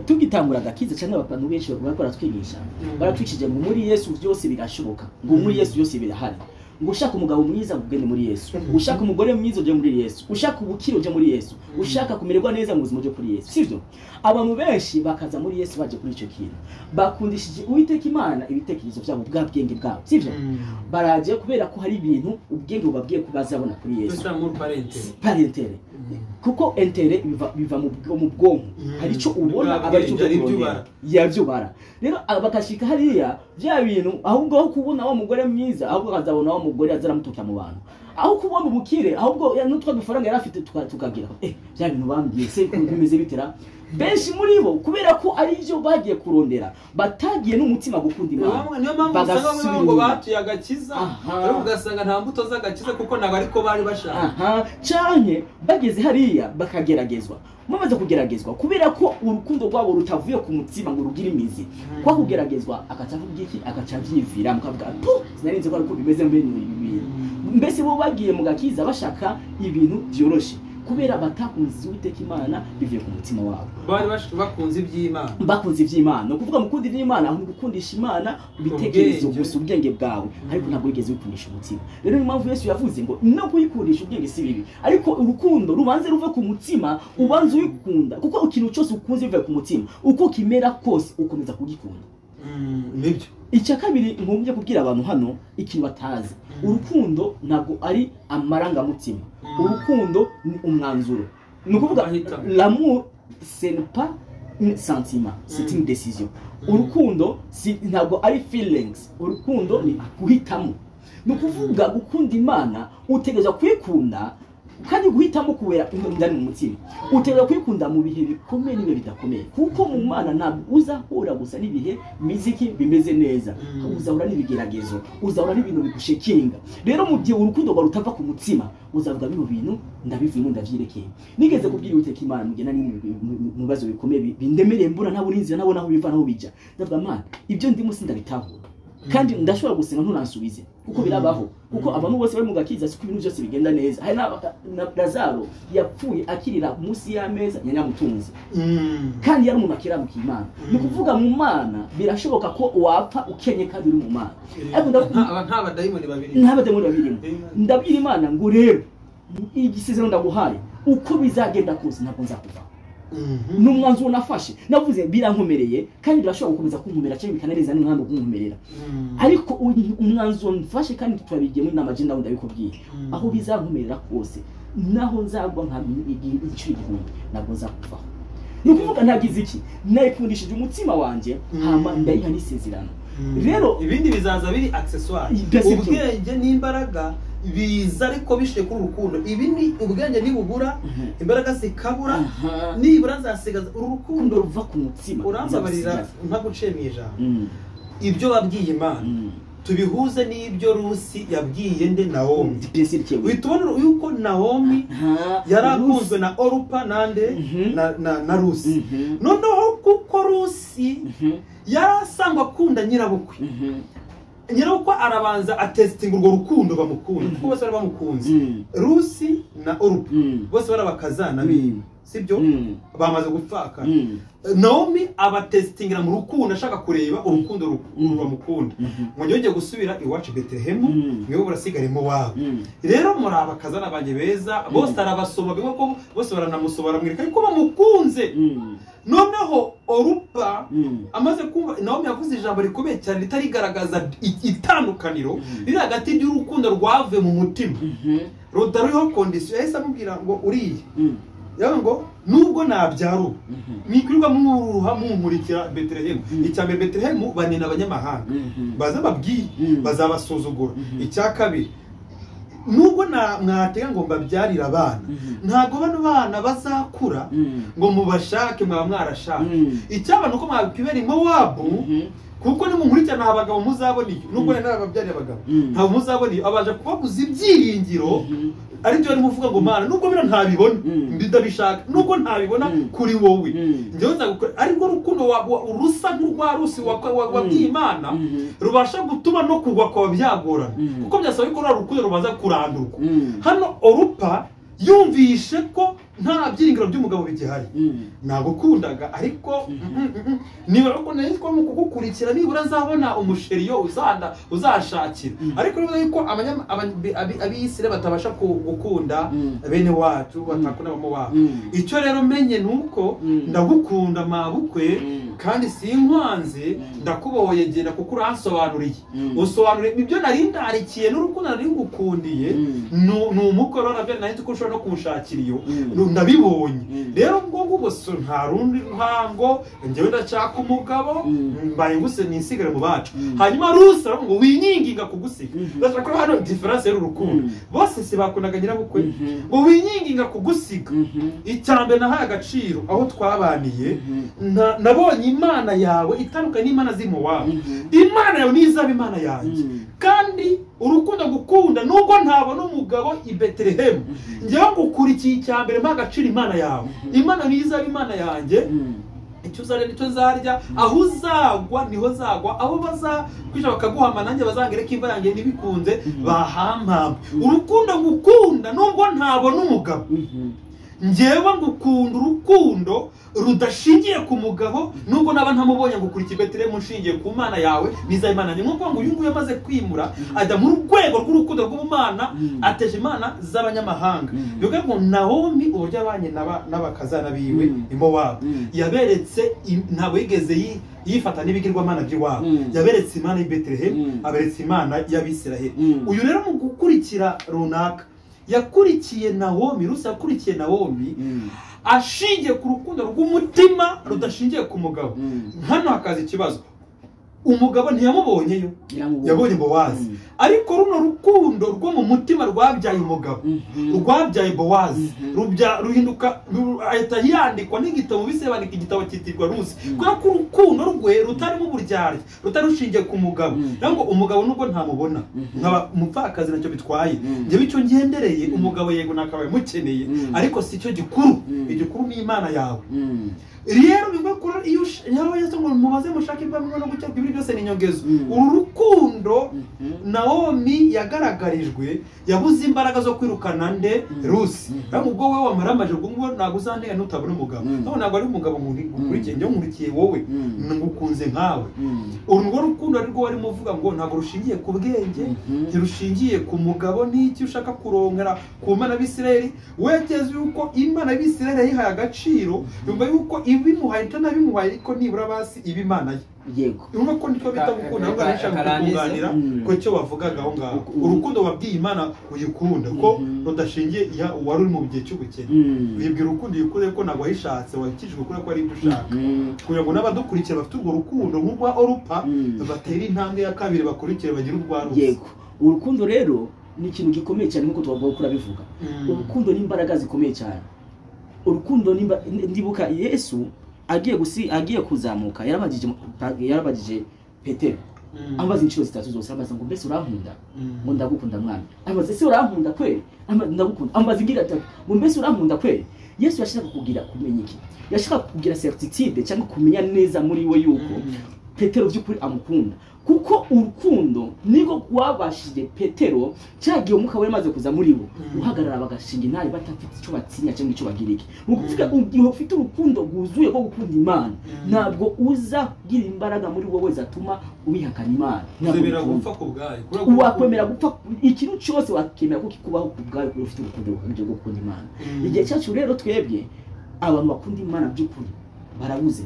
Tugitangura agakiza cyangwa abantu benshi bakora twigisha, baratwikije ngo muri Yesu byose birashoboka, ngo muri Yesu byose birahari, ngo ushaka umugabo mwiza ugende muri Yesu, ushaka umugore mwiza uje muri Yesu, ushaka ubukire uje muri Yesu, ushaka kumererwa neza mu buzima uje kuri Yesu. Sivyo? Abantu benshi bakaza muri Yesu baje kuri icyo kintu, bakundishije Uwiteka Imana ibitekerezo byabo bwa bwenge bwabo. Sivyo? Baraje kubera ko hari ibintu ubwenge bubabwiye ko bazabona kuri Yesu. Parentere. Kuko intérêt biva mu bwonko, hari icyo ubona aba ari cyo yabyubara. Rero bakashika hariya bya bintu, ahubwo aho kubona wa mugore mwiza, ahubwo akazabona wa mugore azaramutuka mu bantu, aho kubona ubukire, ahubwo n'utwa dufaranga yari afite tukagira bya bintu bambwiye se bimeze bitera. Benshi muri bo kubera ko ari byo bagiye kurondera, batagiye n'umutima gukunda Imana. Niyo mpamvu usanga ngo batuye agakiza, ariko ugasanga nta mbuto z'agakiza kuko ntabwo ariko bari bashaka. Canke bageze hariya bakageragezwa, bamaze kugeragezwa kubera ko urukundo rwabo rutavuye ku mutima ngo rugire imizi, kwa kugeragezwa akaca avuga iki, akaca avyivira, mukavuga po sinarinze ko ariko bimeze mbene ibi bintu. Mbese bo bagiye mu gakiza bashaka ibintu byoroshe kubera batakunze Uwiteka Imana bivuye ku mutima wabo. Bari bakunze iby'Imana, bakunze iby'Imana. Ukuvuga mukunda iby'Imana aho gukundisha Imana ibitekerezo gusa, ubwenge bwawe, ariko ntabwo wigeze wikundisha umutima. Rero niyo mpamvu Yesu yavuze ngo no kuyikundisha ubwenge si bibi, ariko urukundo rubanze ruve ku mutima, ubanze uyikunda, kuko ikintu cyose ukunze bivuye ku mutima, uko kimera kose ukomeza kugikunda. Nibyo. Icya kabiri nkumbye kubwira abantu hano ikintu batazi, urukundo ntabwo ari amarangamutima, urukundo ni umwanzuro. Ni ukuvuga l'amour ce n'est pas un sentiment, c'est une décision. Urukundo ntabwo ari feelings, urukundo ni guhitamo. Ni ukuvuga gukunda Imana utegereza kuyikunda kandi guhitamo kubera indani mu mutima, utegereza kuyikunda mu bihe bikomeye n'ibihe bidakomeye, kuko mu Mana ntabwo uzahura gusa n'ibihe miziki bimeze neza, uzahura n'ibigeragezo, uzahura n'ibintu bigushekinga. Rero mu gihe urukundo rwawe rutava ku mutima, uzavuga bino bintu ndabivuyemo ndavyirekeye. Nigeze kubwira Uwiteka Imana mugena ni mu bibazo bikomeye bindemereye, mbura ntabura inzira, nabona aho biva naho bija, ndavuga Mana ibyo ndimo sindabitahura, kandi ndashobora gusenga ntunansubize, kuko birabaho, kuko abantu bose bari mu gakiza siko ibintu byose bigenda neza. Hari na Lazaro yapfuye akirira munsi y'ameza ya nyamutunzi, kandi yari umuntu akiranuka Imana. Ni kuvuga mu Mana birashoboka ko wapfa ukenye kandi uri mu Mana, ariko nta badayimoni babiri, nta badayimoni babiri. Ndabwira Imana ngo rero igisezerano ndaguhaye, uko bizagenda kose ntabwo nzakuva. N'umwanzuro nafashe navuze birankomereye, kandi birashobora gukomeza kunkomera cyangwa bikananeza n'umwami kunkomerera, ariko umwanzuro mfashe kandi turabigiye muri nama agenda ndabikubwiye, aho bizankomerera kose naho nzagwa nka inshuro igihumbi ntabwo nzakuvaho. Ni ukuvuga ntagize iki, nayikundishije umutima wanjye, hama ndayiha n'isezerano. Rero ibindi bizaza biri accessoire, ubwenge n'imbaraga biza ariko bishe kuri urukundo. Ibi ni ubwenge nibubura, imbaraga zikabura, nibura nzasigaza urukundo ruva ku mutima. Urambabarira ntaguciye mu ijambo, ibyo wabwiye Imana tubihuze n'ibyo Rusi yabwiye nde Naomi. Uhita ubona yuko Naomi yarakunzwe na Orupa nande na Rusi. Noneho kuko Rusi yarasangwa akunda nyirabukwe, nyirabukwe arabanza atesitinga urwo rukundo bamukunda, kuko bose bari bamukunze. Rusi na Orupa bose bari abakazana biwe, sibyo? Bamaze gupfakara. Naomi abatesitingira mu rukundo, ashaka kureba urukundo bamukunda. Ngo njye gusubira iwacu Betelehemu, mwe burasigara mu wabo. Rero muri abakazana banjye beza, bose arabasoma bimwe ko bose baranamusoma baramwereka yuko bamukunze. Noneho Orupa amaze kumva Naomi yavuze ijambo rikomeye cyane ritarigaragaza itandukaniro riri hagati y'urukundo rwavuye mu mutima rutariho condition. Yahise amubwira ngo uriye yawe ngo nubwo nabyara ubu mwikirirwa muruha munkurikira Betelehemu. Icya mbere Betelehemu banina abanyamahanga baza babwiye bazabasuzugura. Icya kabiri nubwo mwatega ngo mbabyarire abana, ntabwo bano bana bazakura ngo mubashake mwaba mwarashaka. Icyaba nuko mwakibera i Mowabu, kuko nimunkurikirana abagabo muzabona iyo, nubwo narababyariye abagabo ntabwo muzabona iyo, abaje kubabuza ibyiringiro. Aribyo barimo uvuga ngo Mana nubwo bino ntabibona ndabishaka, nubwo ntabibona kuri wowe njyewe nzagukora. Ariko urukundo rusa nk'urwa Rusi wabwiye Imana rubasha gutuma no kugwa kwawe byagorana, kuko byasaba ko rwa rukundo rubanza kurandurwa. Hano Orupa yumvishe ko nta byiringiro by'umugabo bigihari nagukundaga ariko niba ko mu kugukurikira nibura nzabona umusheriyo uzanda uzashakira ariko niba yuko abisire batabasha gukunda bene wacu batakunda bamo wabo icyo rero menye nuko ndagukunda mabukwe kandi sinkwanze ndakubohoye genda kuko uransobanuriye usobanuriye ibyo nari ndarikiye n'urukundo nari ngukundiye ni umukoro nabyo nari nzi ko ushobora no kunshakira iyo ndabibonye rero ubwo ngubwo nta rundi ruhango njyewe ndashaka umugabo mbaye nguse nisigare mu bacu hanyuma Rusi aravuga ngo winyinginga kugusiga ndashaka ko hano difference y'urukundo bose si bakundaga nyirabukwe ngo winyinginga kugusiga icyambere nahaye agaciro aho twabaniye nabonye Imana yawe itandukanye n'Imana z'Imowabu Imana yawe nizaba Imana yanjye kandi urukundo gukunda nubwo ntabona umugabo i Betelehemu njyewe ngukurikiye icyambere mpa agaciro Imana yawe Imana nizaba Imana yanjye icyo uzarya nicyo nzarya aho uzagwa niho nzagwa aho bazakwica bakaguhama nanjye bazangereka imva yanjye ntibikunze bahampambe urukundo ngukunda nubwo ntabona umugabo njyewe ngukunda urukundo rudashingiye ku mugabo nubwo naba ntamubonye ngukurikiye Betelehemu nshingiye ku Mana yawe nizaba Imana ni nkuko ngo uyu nguyu amaze kwimura ajya mu rwego rw'urukundo rw'ubumana ateje imana z'abanyamahanga bivuga ngo Nawomi uburyo abanye n'abakazana biwe i Mowabu yaberetse ntabwo yigeze yifata n'ibigirwamana by'iwabo yaberetse Imana y'i Betelehemu aberetse Imana y'Abisiraheli uyu rero mu gukurikira runaka yakurikiye Nawomi Rusi yakurikiye Nawomi ashingiye ku rukundo rw'umutima rudashingiye ku mugabo hano hakaza ikibazo umugabo ntiyamubonyeyo yabonye Bowazi ariko runo rukundo rwo mu mutima rwabyaye umugabo rwabyaye Bowazi ruhinduka ahita yandikwa n'igitabo bise bandika igitabo cyitirwa Rusi kubera ko urukundo rwe rutarimo uburyarya rutari rushingiye ku mugabo ntabwo umugabo nubwo ntamubona nkaba umupfakazi nacyo bitwaye njyewe icyo ngendereye umugabo yego nakabaye mukeneye ariko si cyo gikuru igikuru ni Imana yawe rero bivuga ko iyo ngo mubaze mushake imbaga no gucya ibiri byose ni inyongezo uru rukundo Nawomi yagaragarijwe yabuze imbaraga zo kwirukana nde Rusi ubwo wowe wamaramaje ubwo ngo ntabwo uzantega nutabona umugabo ntabwo ari umugabo ngukurikiye njye nkurikiye wowe ngukunze nkawe uru rwo rukundo ari rwo warimo uvuga ngo ntabwo rushingiye ku bwenge ntirushingiye ku mugabo n'icyo ushaka kurongera ku Mana y'Abisirayeli wegeze yuko Imana y'Abisirayeli yayihaye agaciro yumva yuko ibimuhaye itanabimuhaye ariko nibura basi iba Imana ye yego urumva ko niko bita gukunda ahubwo arashaka kukunganira ko icyo bavugaga aho ngaho urukundo wabwiye Imana uyikunda ko rudashingiye wari uri mu gihe cy'ubukene uyibwira urukundo uyikunda ko ntabwo wayishatse wakijijwe kubera ko ari ibyo ushaka kugira ngo n'abadukurikira bafite urwo rukundo nk'urwa Orupa batera intambwe ya kabiri bakurikire bagire urwa Rusi yego urukundo rero ni ikintu gikomeye cyane nk'uko twavuga ko urabivuga urukundo ni imbaraga zikomeye cyane urukundo ndibuka Yesu agiye kuzamuka yarabajije Petero ambaza inshuro zitatu zose ambaza ngo mbese urankunda ngo ndagukunda mwana ambaza ese urankunda kweli ndagukunda ambaza ingira atatu ngo mbese urankunda kweli Yesu yashaka kugira kumenya iki yashaka kugira certitude cyangwa kumenya neza muri we yuko Petero by'ukuri amukunda kuko urukundo niko rwabashije Petero cyagiye umwuka we maze kuza muri bo uhagarara bagashinga intare batafite icyo batinya cyangwa icyo bagira iki ukuvuga igihe ufite urukundo rwuzuye rwo gukunda Imana ntabwo uza kugira imbaraga muri wowe zatuma ubihakana Imana wakwemera gupfa ikintu cyose wakemera ko kikubaho ku bwawe kuko ufite urukundo rukabije rwo gukunda Imana igihe cyacu rero twebwe abantu bakunda Imana by'ukuri barabuze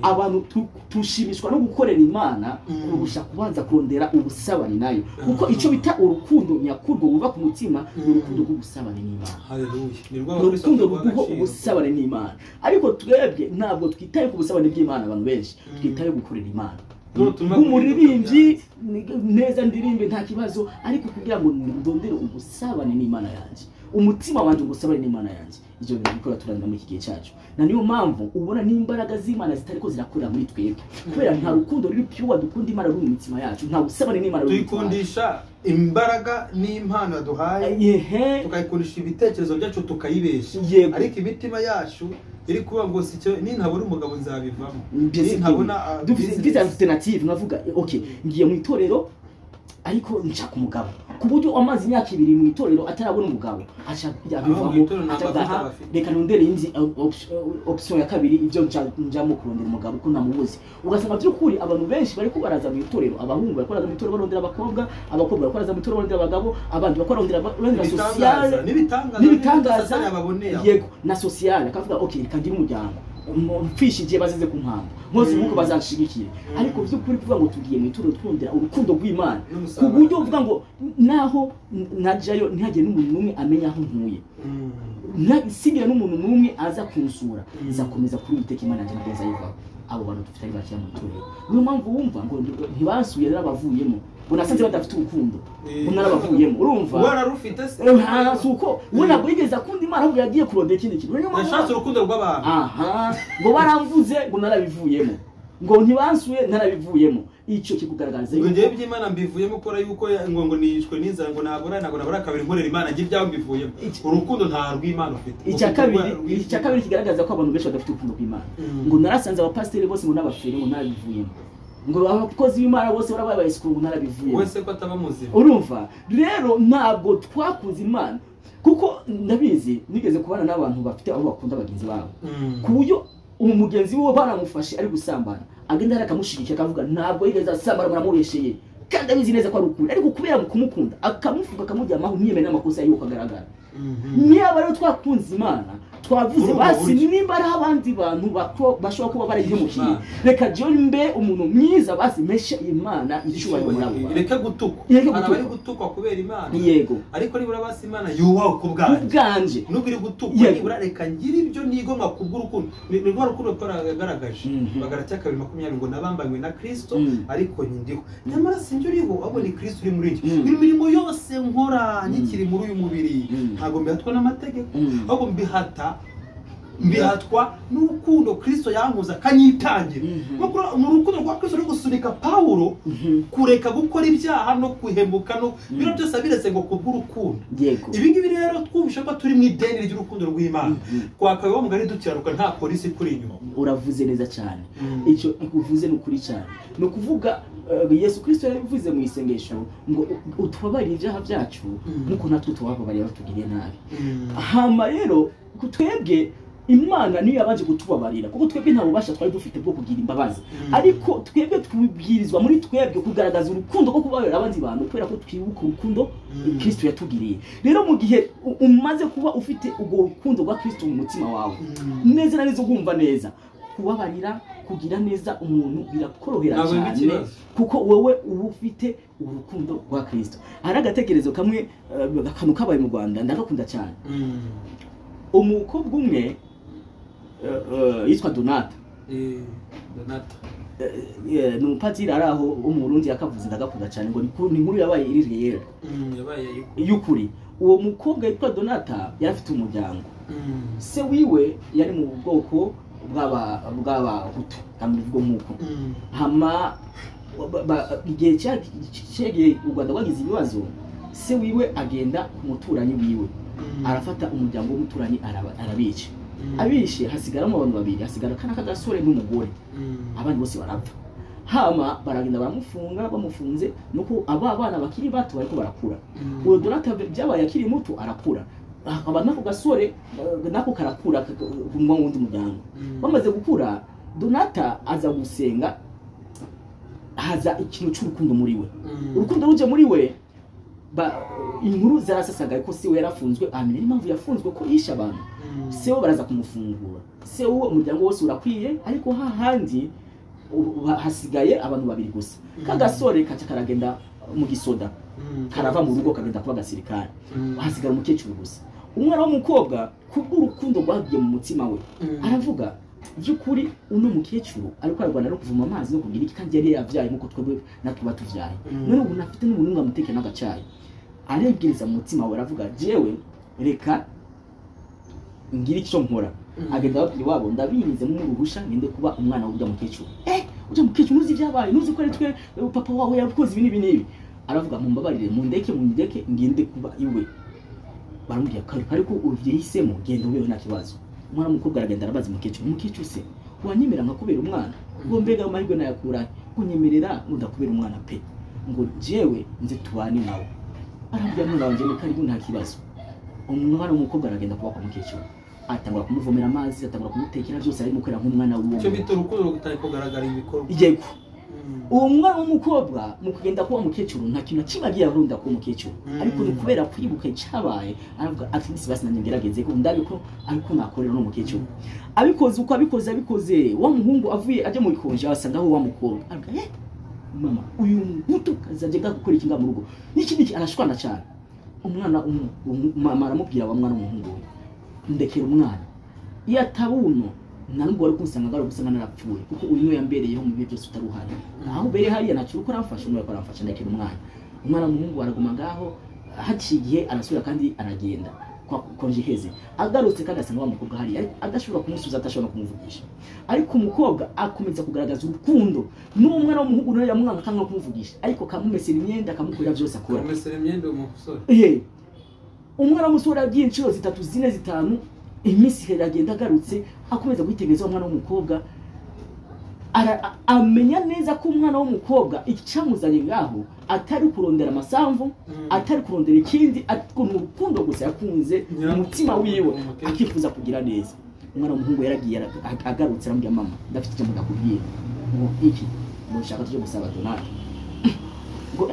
abantu tushimishwa no gukorera Imana kurusha kubanza kurondera ubusabane nayo kuko icyo bita urukundo nyakurwo buva ku mutima ni urukundo rw'ubusabane n'Imana urukundo rw'uho ubusabane n'Imana ariko twebwe ntabwo twitaye ku busabane bw'Imana abantu benshi twitaye gukorera Imana umuririmbyi neza ndirimbe nta kibazo ariko kugira ngo ndondere ubusabane n'Imana yanjye umutima wanjye ubusabane n'Imana yanjye ibyo bintu bikora turanda muri iki gihe cyacu na niyo mpamvu ubona n'imbaraga z'Imana zitariko zirakorera muri twebwe kubera nta rukundo ruri pure dukunda Imana ruri mu mitima yacu nta busabane n'Imana ruri tuyikundisha imbaraga n'impano yaduhaye tukayikundisha ibitekerezo byacu tukayibesha ariko imitima yacu iri kuba ngo si cyo nintabona umugabo nzabivamo nintabona dufite alternative nkavuga okay ngiye mu itorero ariko nshaka umugabo Ku buryo amaze imyaka 2 mu itorero atarabona umugabo, aca abivamo, reka nondere indi option ya kabiri, ibyo njamo kurondera umugabo ko namubuze. Ugasanga by'ukuri abantu benshi bari kubaraza mu itorero, abahungu bari kubaraza mu itorero barondera abakobwa, abakobwa bari kubaraza mu itorero barondera abagabo, abandi bakorondera barondera sociale n'ibitangaza, yego na sociale, akavuga okay reka ngire umuryango mfishije bazize ku mpamvu mwose nkuko bazanshigikire. Ariko by'ukuri kuvuga ngo tugiye mu itorero twondera urukundo rw'Imana, ku buryo uvuga ngo naho najayo ntihagire n'umuntu n'umwe amenya aho ntuye, singira n'umuntu n'umwe aza kunsura, nzakomeza kuri Uwiteka Imana yanjye ntabwo nzayivaho. Abo bantu dufite ari bakeya mu itorero, niyo mpamvu wumva ngo ntibasuye narabavuyemo, ngo nasanze badafite urukundo, ngo narabavuyemo. Urumva wararufite se? Si uko we ntabwo yigeze akunda Imana, ahubwo yagiye kurondera ikindi kintu. Yashatse urukundo rw'abantu. Aha, ngo baramvuze ngo narabivuyemo, ngo ntibansuye narabivuyemo. Icyo kikugaragariza ngo ngiye by'Imana mbivuyemo, ukora yuko ngo nishwe n'inzara, ngo nabura kabiri nkorera Imana, ngiye ibyaho mbivuyemo. Urukundo nta rw'Imana ufite. Icya kabiri kigaragaza ko abantu benshi badafite urukundo rw'Imana, ngo narasanze abapasiteri bose ngo n'abafere, ngo narabivuyemo, ngo abakozi b'Imana bose barabaye abayesikuru, ngo narabivuyemo. Wese ko ataba muzima. Urumva rero ntabwo twakunze Imana, kuko ndabizi nigeze kubana n'abantu bafite aho bakunda bagenzi babo, ku buryo umugenzi we baramufashe ari gusambana, agenda arakamushigikira akavuga ntabwo yigeze asambana, muramubesheye, kandi abizi neza ko ari ukuri, ariko kubera kumukunda akamufuka akamujyamaho, ntiyemere n'amakosa yuko agaragara. Niba rero twakunze Imana, twavuze basi nimba ari abandi bantu bashobora kuba barayihemukiye, reka John mbe umuntu mwiza, basi meshe Imana icyubahiro muri abo bantu, reka gutukwa. Hari abari gutukwa kubera Imana, yego, ariko nibura basi Imana yubaha ku bwanje, nubwo iri gutukwa nibura reka ngire ibyo nigomwa kubw'urukundo. Ni rwa rukundo twaragaragaje Bagalatiya 2:20 ngo nabambanywe na Kristo ariko ndiho, nyamara sinjye uriho, ahubwo ni Kristo uri muri njye. Imirimo yose nkora nkikiri muri uyu mubiri ntabwo mbihatwa n'amategeko, ahubwo mbihatwa n'urukundo Kristo yankuza akanyitangira. Mu rukundo rwa Kristo ruri gusunika Pawulo kureka gukora ibyaha no kuhemuka, no bino byose abiretse ngo kubw'urukundo. Ibi ngibi rero twumvisha ko turi mu ideni ry'urukundo rw'Imana, twakabaye wa mugani dukiranuka nta polisi ikuri inyuma. Uravuze neza cyane, icyo uvuze ni ukuri cyane. Ni ukuvuga Yesu Kristo yarabivuze mu isengesho ngo utubabarire ibyaha byacu nk'uko natwe tubababarira batugiriye nabi. Hama rero twebwe Imana niyo yabanje kutubabarira, kuko twebwe nta bubasha twari dufite bwo kugira imbabazi, ariko twebwe twibwirizwa muri twebwe kugaragaza urukundo rwo kubabarira abandi bantu, kubera ko twibuka urukundo Kristo yatugiriye. Rero mu gihe umaze kuba ufite ubwo rukundo rwa Kristo mu mutima wawe neza na neza, ugumva neza kubabarira, kugira neza umuntu birakorohera cyane, kuko wowe uba ufite urukundo rwa Kristo. Hari agatekerezo kamwe akantu kabaye mu Rwanda ndagakunda cyane. Umukobwa umwe yitwa Donata, ni umupadiri ari aho wo mu Burundi, yakavuze ndagakunda cyane, ngo ni inkuru yabaye iri reyeri y'ukuri. Uwo mukobwa yitwa Donata yari afite umuryango, se wiwe yari mu bwoko bw'abahutu, kandi bivuga nk'uko hama igihe cyagiye u Rwanda rwagize ibibazo, se wiwe agenda ku muturanyi wiwe, arafata umuryango w'umuturanyi arabica. Abishe hasigaramo abantu babiri, hasigara kana kagasore n'umugore, abandi bose barapfa. Hama baragenda baramufunga, bamufunze nuko aba bana bakiri bato bariko barakura. Uwo Donata byabaye akiri muto arakura, akaba nako gasore nako karakura mu wundi muryango. Bamaze gukura Donata aza gusenga, haza ikintu cy'urukundo muri we. Urukundo ruje muri we, inkuru zarasasaga ko se we yarafunzwe, amenya impamvu yafunzwe ko yishe abantu. Se we baraza kumufungura, se we umuryango wose urakwiye, ariko hahandi hasigaye abantu babiri gusa. Kagasore kaca karagenda mu gisoda, karava mu rugo kagenda kuba gasirikare, hasigara umukecuru gusa. Umwana w'umukobwa kubw'urukundo rwagiye mu mutima we aravuga by'ukuri uno mukecuru ariko ararwana no kuvoma amazi no kugira iki, kandi yari yavyaye nkuko twebwe natwe batuvyaye, none ubu nafite n'umuntu ngamuteke n'agacayi. Arebwiriza mu mutima we aravuga jewe reka ngira icyo nkora. Agenda ababwira iwabo ndabinze mu ruhusha ngende kuba umwana w'urya mukecuru. Urya mukecuru ntuzi ibyabaye, ntuzi ko ari twe papa wawe yakoze ibi n'ibi n'ibi. Aravuga mumbabarire, mundeke ngende kuba iwe. Baramubwira ko ariko ubyihisemo genda ubeho nta kibazo. Umwana w'umukobwa aragenda arabaza umukecuru, umukecuru se wanyemera nkakubera umwana? Ngo mbega amahirwe nayakura, ngo nyemerera ngo ndakubera umwana pe, ngo jewe nze tubane nawe. Arambwira mwana wanje ni karibu nta kibazo. Umwana w'umukobwa aragenda kuba kwa mukecuru, atangura kumuvomera amazi, atangura kumutekera byose, arimo kwera nk'umwana w'uwo. Icyo bita urukundo rutari kugaragara ibikorwa. Yego. Uwo mwana w'umukobwa mu kugenda kuba mukecuru nta kintu kimwe agiye arunda kuba mukecuru, ariko ni kubera kwibuka icyabaye aravuga ati nisi basi nanjye ngerageze ko ndabiko ariko nakorera no mukecuru. Abikoze uko abikoze wa muhungu avuye ajya mu ikonje asanga aho wa mukobwa, aravuga mama uyu muhutu kazajya gukora iki nga mu rugo niki niki, arashwana cyane. Umwana mama aramubwira wa mwana w'umuhungu we, ndekera umwana iyo atabuno nubwo wari kunsanga ngaro gusanga narapfuye, kuko uyu niwe yambereyeho mu bihe byose utaruhari, aho ubereye hariya ntacyo uko aramfasha, umwe aramfasha, ndekera umwana. Umwana w'umuhungu araguma ngaho, haciye igihe arasubira kandi aragenda konje iheze, agarutse kandi asanga wa mukobwa hariya, ariko adashobora kumusubiza, adashobora kumuvugisha. Ariko umukobwa akomeza kugaragaza urukundo n'uwo mwana w'umuhungu nawe yamwanga akanga kumuvugisha, ariko akamumesera imyenda, akamukorera byose akora. Akamumesera imyenda umusore. Umwana w'umusore agiye inshuro 3 4 5, iminsi iragenda agarutse akomeza kwitegereza umwana w'umukobwa, amenya neza ko umwana w'umukobwa icyamuzanye ngaho atari kurondera amasamvu, atari kurondera ikindi, ariko ni urukundo gusa yakunze umutima wiwe, akifuza kugira neza. Umwana w'umuhungu yaragiye agarutse arambwira mama ndafite icyo ndakubwira, ngo iki? Ngo nshaka tujye gusaba Donata. Ngo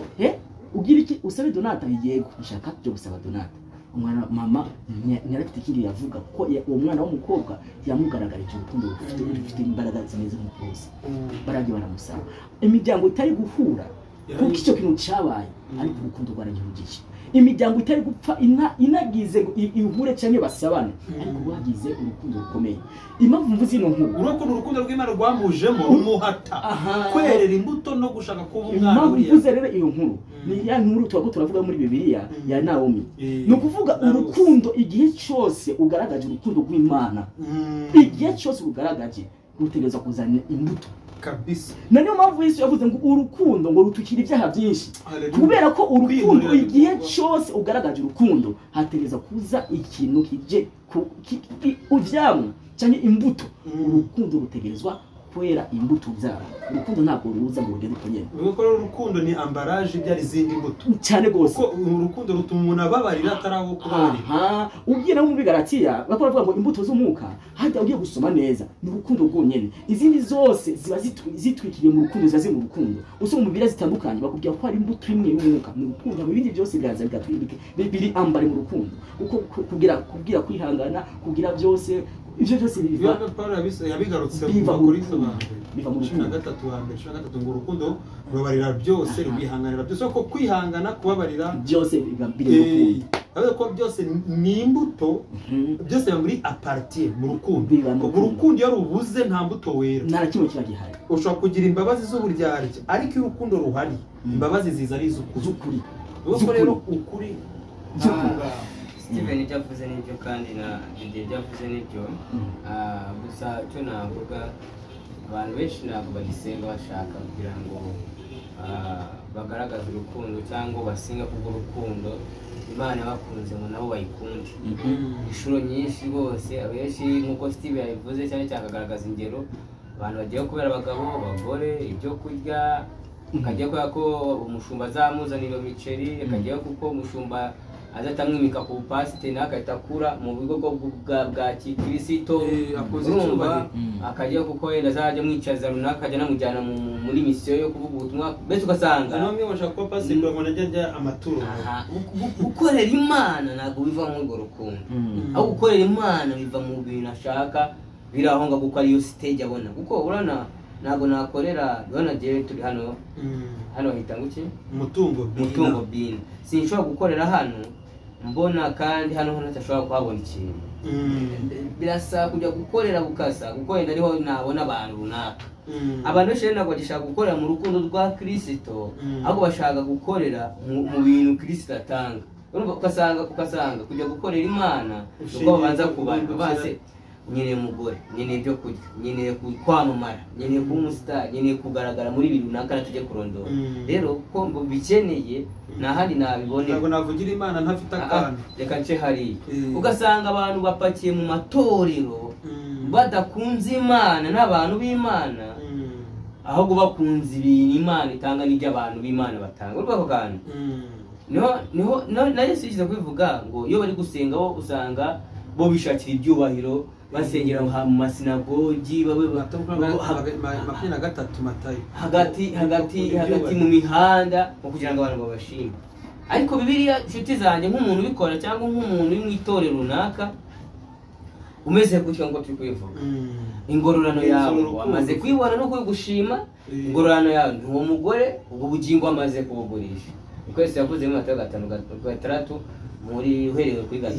ugira iki usabe Donata? Yego nshaka tujye gusaba Donata. Umwana mama ntiyarafite ikindi yavuga, kuko uwo mwana w'umukobwa yamugaragarije urukundo rufite imbaraga zimeze nk'umukozi. Baragiye baramusaba, imiryango itari guhura kuko icyo kintu cyabaye, ariko urukundo rwaragihugije. Imiryango itari gupfa inagize ngo ihure cyangwa basabane, ariko bagize urukundo rukomeye. Impamvu mvuze ino nkuru, urukundo rw'Imana rwamujemo rumuhata kwerera imbuto no gushaka kuba umwana. Impamvu mvuze rero iyo nkuru ni ya nkuru tuba turavuga muri Bibiliya ya Naomi. Ni ukuvuga urukundo igihe cyose ugaragaje urukundo rw'Imana, igihe cyose ugaragaje rutegereza kuzana imbuto kabisa. Na niyo mpamvu Yesu yavuze ngo urukundo ngo rutukira ibyaha byinshi, kubera ko urukundo igihe cyose ugaragaje urukundo hategereza kuza ikintu kije uvyamwa cyangwa imbuto. Urukundo rutegerezwa kwera imbuto byara. Urukundo ntabwo ruza ngo rugende uko nyene. Kuko urukundo ni ambarage ibyara izindi mbuto cyane gose. Kuko urukundo rutuma umuntu ababarira atarawo kubabarira. Aha, ugiye no mu Bigalatiya bakora bavuga ngo imbuto z'umwuka, hajya ugiye gusoma neza ni urukundo rwonyene. Izindi zose ziba zitwikiriye mu rukundo, ziba ziri mu rukundo. Usoma mu Bibiliya zitandukanye bakubwira ko hari imbuto imwe y'umwuka mu rukundo, ibindi byose biraza bigatwibike biri ambare mu rukundo. Kuko kugira kwihangana, kugira byose, ibyo byose biva. Paulo yabigarutse kuri biva mu 13 wa mbere 13 ngo urukundo rubabarira byose, rwihanganira byose, ko kwihangana kubabarira byose biri mu rukundo. Ariko ko byose ni imbuto, byose biba muri apartir mu rukundo. Urukundo iyo rubuze nta mbuto wera, nta kimwe kiba gihari. Ushobora kugira imbabazi z'uburyarya, ariko iyo urukundo ruhari imbabazi ziza ari iz'ukuri. Ubwo rero ukuri Steven ibyo avuze nibyo kandi na Didier ibyo avuze nibyo. Gusa icyo navuga, abantu benshi ntabwo bagisenga bashaka kugira ngo bagaragaze urukundo cyangwa basenga kubw'urukundo Imana bakunze ngo nabo bayikunde. Inshuro nyinshi rwose abenshi nk'uko Steven yabivuze cyane cyane akagaragaza ingero, abantu bagiye kubera abagabo, abagore, ibyo kurya, akajya kubera ko umushumba azamuzanira iyo miceri, akajya kuko umushumba azatamwimika ku pasiteri nawe agahita akura mu bigo bwa kirisito, akajya kuko wenda azajya amwicaza runaka akajya anamujyana muri misiyo yo kuvuga ubutumwa, mbese ugasanga namwe bashaka kuba pasiteri kugira ngo najye arya amaturo. Gukorera Imana ntabwo biva muri urwo rukundo, aho gukorera Imana biva mu bintu ashaka birahonga, kuko ariyo stage abona. Kuko urana ntabwo nakorera, urabona jewe turi hano hano bahita ngo iki? Umutungo bina. Sinshobora gukorera hano mbona kandi hano ntashobora kuhabona ikintu. Birasaba kujya gukorera bukasa, kuko wenda ariho nabona abantu runaka. Abantu benshi ntabwo bagishaka gukorera mu rukundo rwa Kristo, ahubwo bashaka gukorera mu bintu Kristo atanga. Ugasanga kujya gukorera Imana nuko babanza kubara base nkeneye umugore, nkeneye ibyo kurya, nkeneye kwamamara, nkeneye kuba umusitari, nkeneye kugaragara muri ibi runaka natujye kurondora. Rero ko bikeneye nta handi nabibonera. Ntabwo navugira Imana ntafite akantu. Reka nce hariya. Ugasanga abantu bapakiye mu matorero badakunze Imana n'abantu b'Imana, ahubwo bakunze ibintu Imana itanga n'ibyo abantu b'Imana batanga. Urumva ako kantu? Niho na Yesu yigeze kubivuga ngo iyo bari gusenga bo usanga bo bishakira ibyubahiro, basengera mu masinagogi, babe 23 Matayo hagati mu mihanda mu kugira ngo abantu babashime. Ariko Bibiliya inshuti zanjye, nk'umuntu ubikora cyangwa nk'umuntu uri mu itorero runaka umeze gutyo ngo turi kubivuga, ingororano yawe wamaze kuyibona no kuyigushima, ingororano yawe ni uwo mugore, ubwo bugingo wamaze kubugurisha. Niko Yesu yavuze muri Matayo 5:6 muri uhereye kuri 5.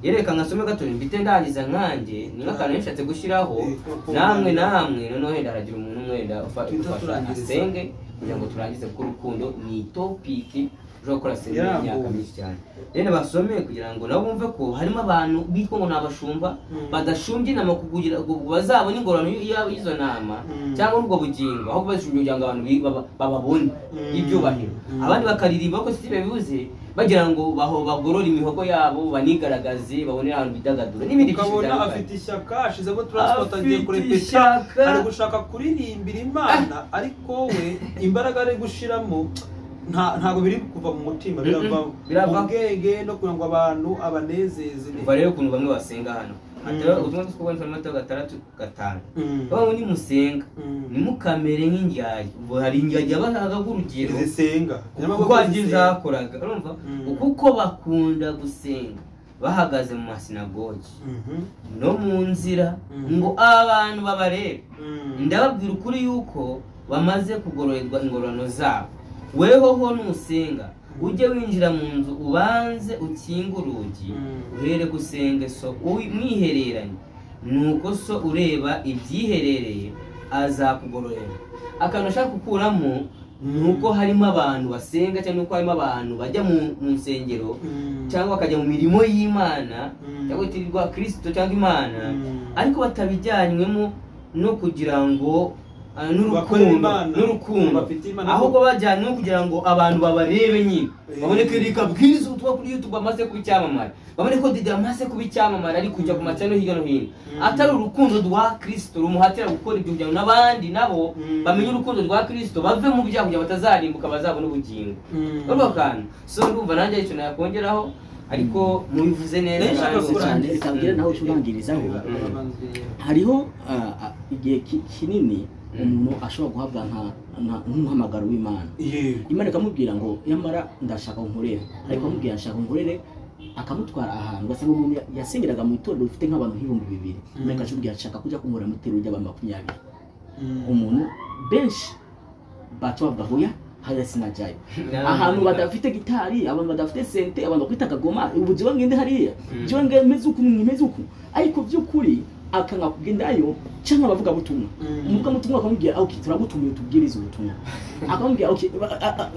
Yereka nkasome gato mbite ndangiza nkanjye, ni nk'akantu nishatse gushyiraho namwe noneho wenda haragira umuntu umwe wenda ufasha asenge kugira ngo turangize, kuko urukundo ni topiki ushobora gukora serivisi y'imyaka myinshi cyane. Rero basome kugira ngo nabo bumve ko harimo abantu bitwa ngo ni abashumba badashumbye inama kugira ngo bazabone ingororano y'izo nama cyangwa ubwo bugingo, ahubwo bazishumbye kugira ngo abantu bababone ibyubahiro. Abandi bakaririmba ko si bivuze bagira ngo bagorore imihogo yabo, banigaragaze, babone ahantu bidagadura n'ibindi byinshi bitandukanye. Ukabona afite ishyaka, ashizemo transport, agiye kurepeta, ari gushaka kuririmbira Imana, ariko we imbaraga ari gushiramo ntabwo biri kuva mu mutima, birava mu bwenge no kugira ngo abantu abanezeze. Umva rero ukuntu bamwe basenga hano. Ubutumwa bw'uko Matayo 6:5 bavuga nimusenga nimukamere nk'indyarya. Ubwo hari indyarya bahaga urugero zisenga kuko ari zakoraga, urumva, kuko bakunda gusenga bahagaze mu masinagogi no mu nzira ngo abantu babarebe. Ndababwira ukuri yuko bamaze kugororerwa ingororano zabo. Wehoho nusenga ujye winjira mu nzu ubanze ukinge urugi, uhere gusenge so mwihereranye, nuko so ureba ibyiherereye azakugororera. Akantu ashaka gukuramo nuko harimo abantu basenga cyangwa nuko harimo abantu bajya mu nsengero cyangwa bakajya mu mirimo y'Imana cyangwa itirirwa Kristo cyangwa Imana, ariko batabijyanywemo no kugira ngo n'urukundo, ahubwo bajyanye no kugira ngo abantu babarebe nyine, babone ko Eric abwiriza ubutumwa kuri YouTube amaze kuba icyamamare, babone ko Didi amaze kuba icyamamare ari kujya ku macano hirya no hino. Atari urukundo rwa Kristo rumuhatira gukora ibyo kugira ngo n'abandi nabo bamenye urukundo rwa Kristo, bave mu byaha kugira batazarimbuka bazabona ubugingo. Urwo kantu so ndumva nanjye icyo nakongeraho, ariko mubivuze neza cyane. Reka mbwire nawe ucurangirizaho. Hariho igihe kinini umuntu ashobora guhabwa nk'umuhamagaro w'Imana. Imana ikamubwira ngo nyamara ndashaka unkorere, ariko amubwira ndashaka unkorere, akamutwara ahantu ugasanga umuntu yasengeraga mu itorero rifite nk'abantu 2000, Imana ikamubwira nshaka kujya kunkorera mu itorero ry'abantu 20. Umuntu benshi baca bavuga hoya hariya sinajyayo, ahantu badafite gitari, abantu badafite sente, abantu bakwita kagoma, ubu jewe ngende hariya, jewe meze uku meze uku. Ariko by'ukuri akanga kugendayo cyangwa abavuga butumwa, umuvuga butumwa akamubwira okay turagutumiye tubwirize ubutumwa, akamubwira okay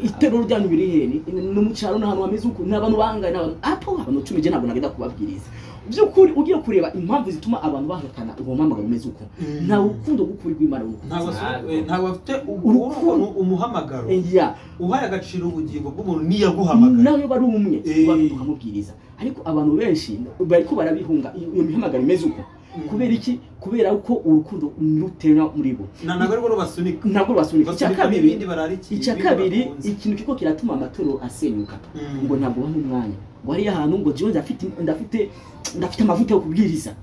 itorero ryanyu biri he, ni mu cyaro n'ahantu hameze uku, n'abantu bangaye, n'abantu apo abantu 10 je ntabwo nagenda kubabwiriza. By'ukuri ugiye kureba impamvu zituma abantu bahakana uwo muhamagaro umeze uko, nta rukundo rw'ukuri rw'Imana ntabwo bafite urukundo, umuhamagaro uhaye agaciro ubugingo bw'umuntu niyaguhamagara nawe bari umwe ukamubwiriza. Ariko abantu benshi bariko barabihunga iyo mihamagaro imeze uko. Kubera iki? Kubera uko urukundo rutera muri bo, ntabwo ari rubasunika, ntabwo rubasunika. Icya kabiri ikintu kiko kiratuma amatoro asenyuka, ngo ntabwo baha umwanya, ngo hariya ahantu ngo jewe ndafite amavuta yo kubwiriza,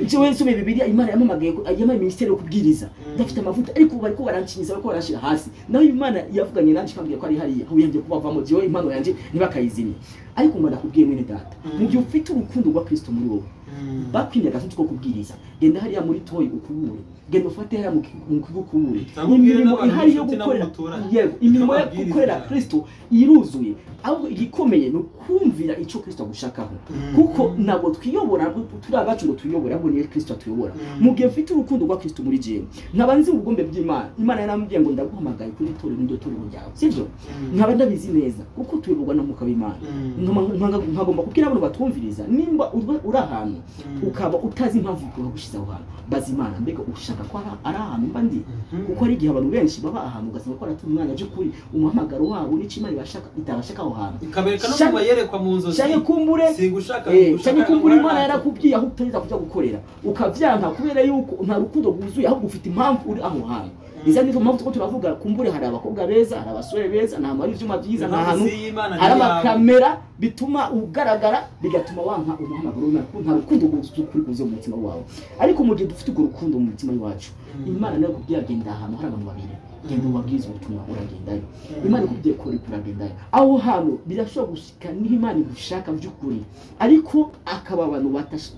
jewe nsome Bibiliya, Imana yampamagaye, yampaye ministeri yo kubwiriza, ndafite amavuta, ariko bariko barancinyiza, bariko baranshira hasi. Naho Imana yavuganye nanje ikambwira ko ari hariya, aho yangiye kubavamo, jewe impano yanje ntibakayizimye. Ariko ngo ndakubwiye mwene data, mu gihe ufite urukundo rwa Kristo muri wowe, bakwinye agasuti ko kubwiriza, genda hariya muri toyi ukubure, genda ufate hariya mu kigo ukubure. Imirimo ihari yo gukorera, yego, imirimo yo gukorera Kristo iruzuye. Ahubwo igikomeye ni ukumvira icyo Kristo agushakaho, kuko ntabwo twiyobora, turi abacu ngo tuyobore, ahubwo ni Kristo atuyobora. Mu gihe mfite urukundo rwa Kristo muri jewe, nkaba nzi ubugombe bw'Imana, Imana yarambwiye ngo ndaguhamagaye kuri itorero n'iryo torero ryawe, sibyo? Nkaba ndabizi neza kuko tuyoborwa n'Umwuka w'Imana. Nkagomba kubwira abantu batwumviriza, nimba uri ahantu ukaba utazi impamvu bagushize aho hantu, baza Imana, mbega ushaka ko ari ahantu mba ndi? Kuko hari igihe abantu benshi baba ahantu ugasanga ko arata umwanya by'ukuri umuhamagaro wabo n'icyo Imana ibashaka itabashaka aho hantu, ikabereka no kubayerekwa mu nzozi, cyane kumbure Imana yarakubwiye aho utariza kujya gukorera, ukavyanka kubera yuko nta rukundo rwuzuye, ahubwo ufite impamvu uri aho hantu. Iza nizo mpamvu tuko turavuga kumbure hari abakobwa beza, hari abasore beza, nta hari ivyuma byiza, nta hantu hari amakamera bituma ugaragara, bigatuma wanka umuhamagaro w'Imana, kuko nta rukundo rw'ukuri kuzo mu mutima wawe. Ariko mu gihe dufite urwo rukundo mu mutima wacu, Imana nayo kubwira genda ahantu hari abantu babiri, genda ubabwize ubutumwa, uragendayo. Imana ikubwiye kora, uragendayo. Aho hantu birashobora gushika niho Imana igushaka by'ukuri, ariko akaba abantu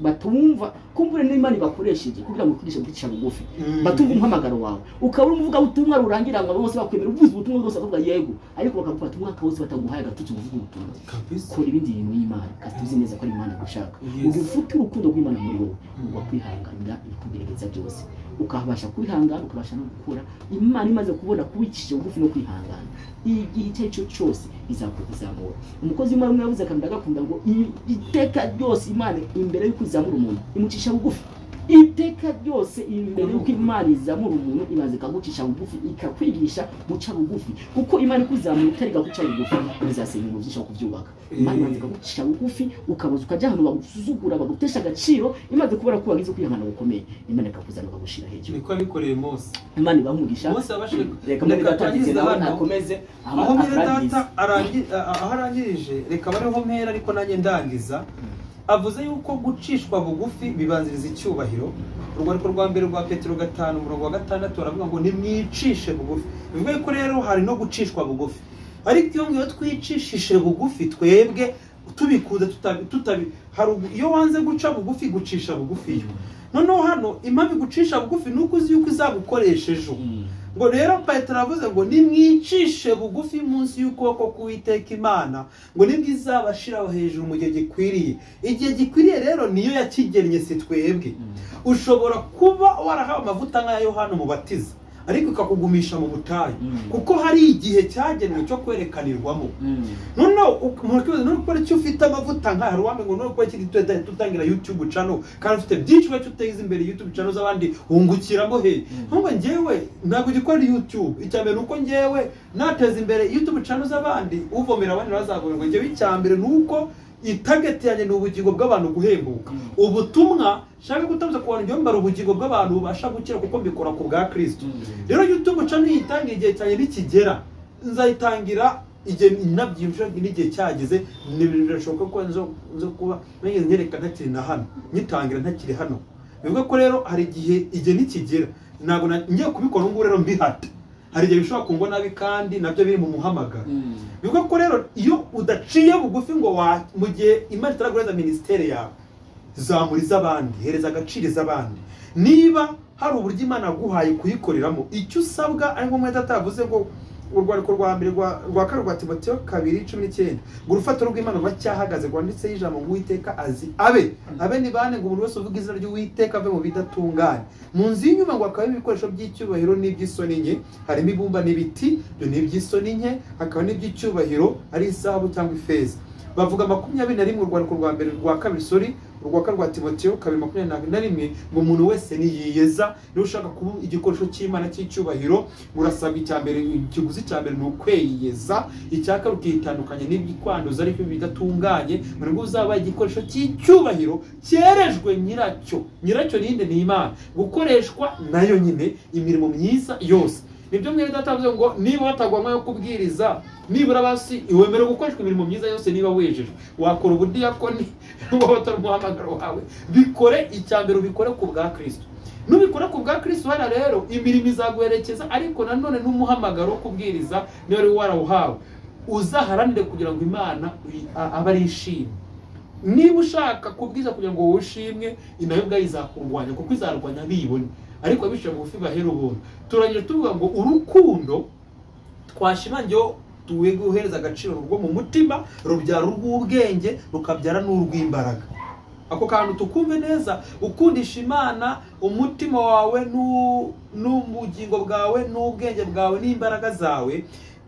batumva kumbure n'Imana ibakoresheje kugira ngo ukwigishe gucisha bugufi, batumva umuhamagaro wawe, ukaba uri umuvuga ubutumwa rurangira ngo bose bakwemera, uvuze ubutumwa bwose bakavuga yego, ariko bakagufata umwaka wose bataguhaye agatutsi uvuga ubutumwa. Kora ibindi bintu y'Imana kandi tuzi neza ko ari Imana gushaka. Ugufite urukundo rw'Imana muri wowe, wakwihanganira ibikugerageza byose, ukabasha kwihangana, ukabasha no gukura. Imana imaze kubona kubicisha bugufi no kwihangana, igihe icyo ari cyo cyose izakuzamura. Umukozi w'Imana umwe yavuze akantu ndagakunda ngo iteka ryose Imana imbere y'uko izamura umuntu imucisha bugufi. Iteka ryose imbere y'uko Imana izamura umuntu ibanza ikagucisha bugufi, ikakwigisha guca bugufi, kuko Imana ikuzamura utari guca bugufi bizasenya ibintu byinshi kubyubaka. Imana ibanza ikagucisha bugufi, ukabaza ukajya ahantu bagusuzugura, bagutesha agaciro, imaze kubona ko wagize kwihangana gukomeye, Imana ikakuzana ikagushira hejuru. Niko yabikoreye Mose. Imana ibamugisha. Mose yabashije. Reka mwene data nawe nakomeze aho mwene data aho arangirije, reka bareho mpera ariko nanjye ndangiza. Avuze yuko gucishwa bugufi bibanziriza icyubahiro. Urwandiko rwa mbere rwa Petero 5 umurongo wa 6 baravuga ngo nimwicishe bugufi. Bivuga ko rero hari no gucishwa bugufi, ariko iyo twicishije bugufi twebwe tubikuze tutabi hari iyo wanze guca bugufi gucisha bugufi yo. Noneho hano impamvu gucisha bugufi nuko uzi yuko izagukoresha ejo. Ngo rero Petero avuze ngo nimwicishe bugufi munsi y'ukuboko k'Uwiteka Imana, ngo nibwo izabashiraho hejuru mu gihe gikwiriye. Igihe gikwiriye rero niyo yakigennye, si twebwe. Ushobora kuba warahawe amavuta nk'aya Yohana Umubatiza, ariko ikakugumisha mu butayu, kuko hari igihe cyagenwe cyo kwerekanirwamo. Noneho umuntu nukora icyo ufite amavuta nka hari uwambe ngo nukora iki tutangira YouTube channel kandi ufite byinshi cyo uteza imbere YouTube channel z'abandi wungukiramo he. Nkumva njyewe ntabwo gikora YouTube, icyambere nuko njyewe nateza imbere YouTube channel z'abandi, uvomera abandi bazavomerwa. Njyewe icyambere nuko itageti yanjye ni ubugingo bw'abantu guhembuka. Ubutumwa shaka gutabuza ku bantu mbara ubugingo bw'abantu bubasha gukira, kuko mbikora ku bwa Kristo. Rero YouTube channel yitangira igihe cyane nikigera, nzayitangira igihe nabyimvira n'igihe cyageze. Birashoboka ko nzo kuba nageze nyereka ntakiri na hano, nyitangira ntakiri hano. Bivuga ko rero hari igihe igihe nikigera ntabwo ngiye kubikora ngo rero mbihata. Hari igihe bishobora kungwa nabi kandi nabyo biri mu muhamagaro. Bivuga ko rero iyo udaciye bugufi ngo mu gihe Imana itaraguhereza ministere yawe, zamuriza abandi, hereza agaciro iz'abandi. Niba hari uburyo Imana yaguhaye kuyikoreramo, icyo usabwa ari ngombwa atavuze ngo urwandiko rwa mbere rwa kabiri rwa Timoteyo 2:19 ngo urufatiro rw'Imana rwacyahagaze rwanditseho ijambo ngo Uwiteka azi abe abe ni bane, ngo umuntu wese uvuga izina ry'Uwiteka ave mu bidatunganye. Mu nzu y'inyuma ngo hakaba ibikoresho by'icyubahiro n'iby'isoni nke, harimo ibumba n'ibiti, ibyo ni iby'isoni nke, hakaba n'iby'icyubahiro ari izahabu cyangwa ifeza. Bavuga 21 urwandiko rwa mbere rwa kabiri sorry urwa kabiri rwa Timoteyo 2:21 ngo umuntu wese niyiyeza. Niba ushaka kuba igikoresho cy'Imana cy'icyubahiro, urasabwa icyambere, ikiguzi cyambere ni ukwiyeza, icyaka ukitandukanya n'ibikwanduza ariko bidatunganye, ngo uzaba igikoresho cy'icyubahiro cyerejwe nyiracyo. Nyiracyo ninde? Ni Imana, gukoreshwa nayo nyine imirimo myiza yose. Nibyo mwene data avuze ngo niba batagwamwa yo kubwiriza, nibura basi iwemere gukoreshwa imirimo myiza yose. Niba wejejwe wakora ubudiyakoni, wowe utari umuhamagaro wawe, bikore. Icyambere ubikore ku bwa Kristo. Nubikora ku bwa Kristo hano rero imirimo izaguherekeza, ariko nanone n'umuhamagaro wo kubwiriza niyo wari warawuhawe, uzaharanire kugira ngo Imana abe ari ishimwe. Niba ushaka kubwiza kugira ngo ushimwe, inayo ubwayo izakurwanya, kuko izarwanya bibone, ariko abisha bugufi bahera ubuntu. Turangije tuvuga ngo urukundo twashimangiyeho tuwe guhereza agaciro rwo mu mutima, rubyara urw'ubwenge, rukabyara n'urw'imbaraga. Ako kantu tukumve neza, ukundisha Imana umutima wawe n'ubugingo bwawe n'ubwenge bwawe n'imbaraga zawe.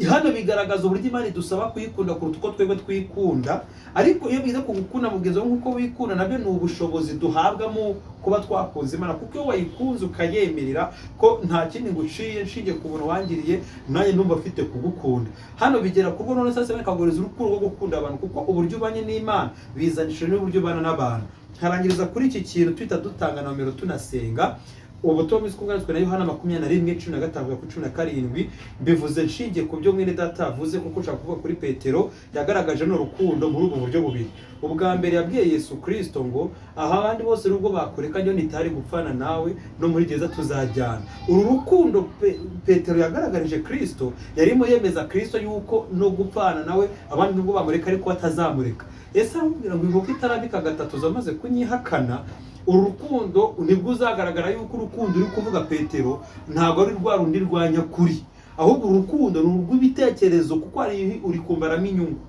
Hano bigaragaza uburyo Imana idusaba kuyikunda kuruta uko twebwe twikunda. Ariko iyo bize kugukunda mugenzi wawe nk'uko wikunda, nabyo ni ubushobozi duhabwa mu kuba twakunze Imana, kuko iyo wayikunze ukayemerera ko nta kindi nguciye nshingiye ku buntu wangiriye, nanjye numva mfite kugukunda. Hano bigera ku rwo none sasa bikagoreza urukundo rwo gukunda abantu, kuko uburyo ubanye n'Imana bizanishije n'uburyo ubana n'abantu. Nkarangiriza kuri iki kintu tuhita dutanga nomero tunasenga. Ubutumwa bwiza bwanditswe na Yohana 21:15-17, mbivuze nshingiye ku byo mwene data avuze, kuko nshaka kuvuga kuri Petero yagaragaje no rukundo muri ubu buryo bubiri. Ubwa mbere yabwiye Yesu Kristo ngo aha abandi bose nubwo bakureka njye nitari gupfana nawe no muri gereza tuzajyana. Uru rukundo Petero yagaragarije Kristo yarimo yemeza Kristo yuko no gupfana nawe abandi nubwo bamureka ariko atazamureka. Yesu aramubwira ngo inkoko itarabika gatatu zamaze kunyihakana. Uru rukundo nibwo uzagaragara yuko urukundo uri kuvuga Petero ntabwo ari rwa rundi rwa nyakuri, ahubwo urukundo ni urw'ibitekerezo kuko ari uri kumbaramo inyungu.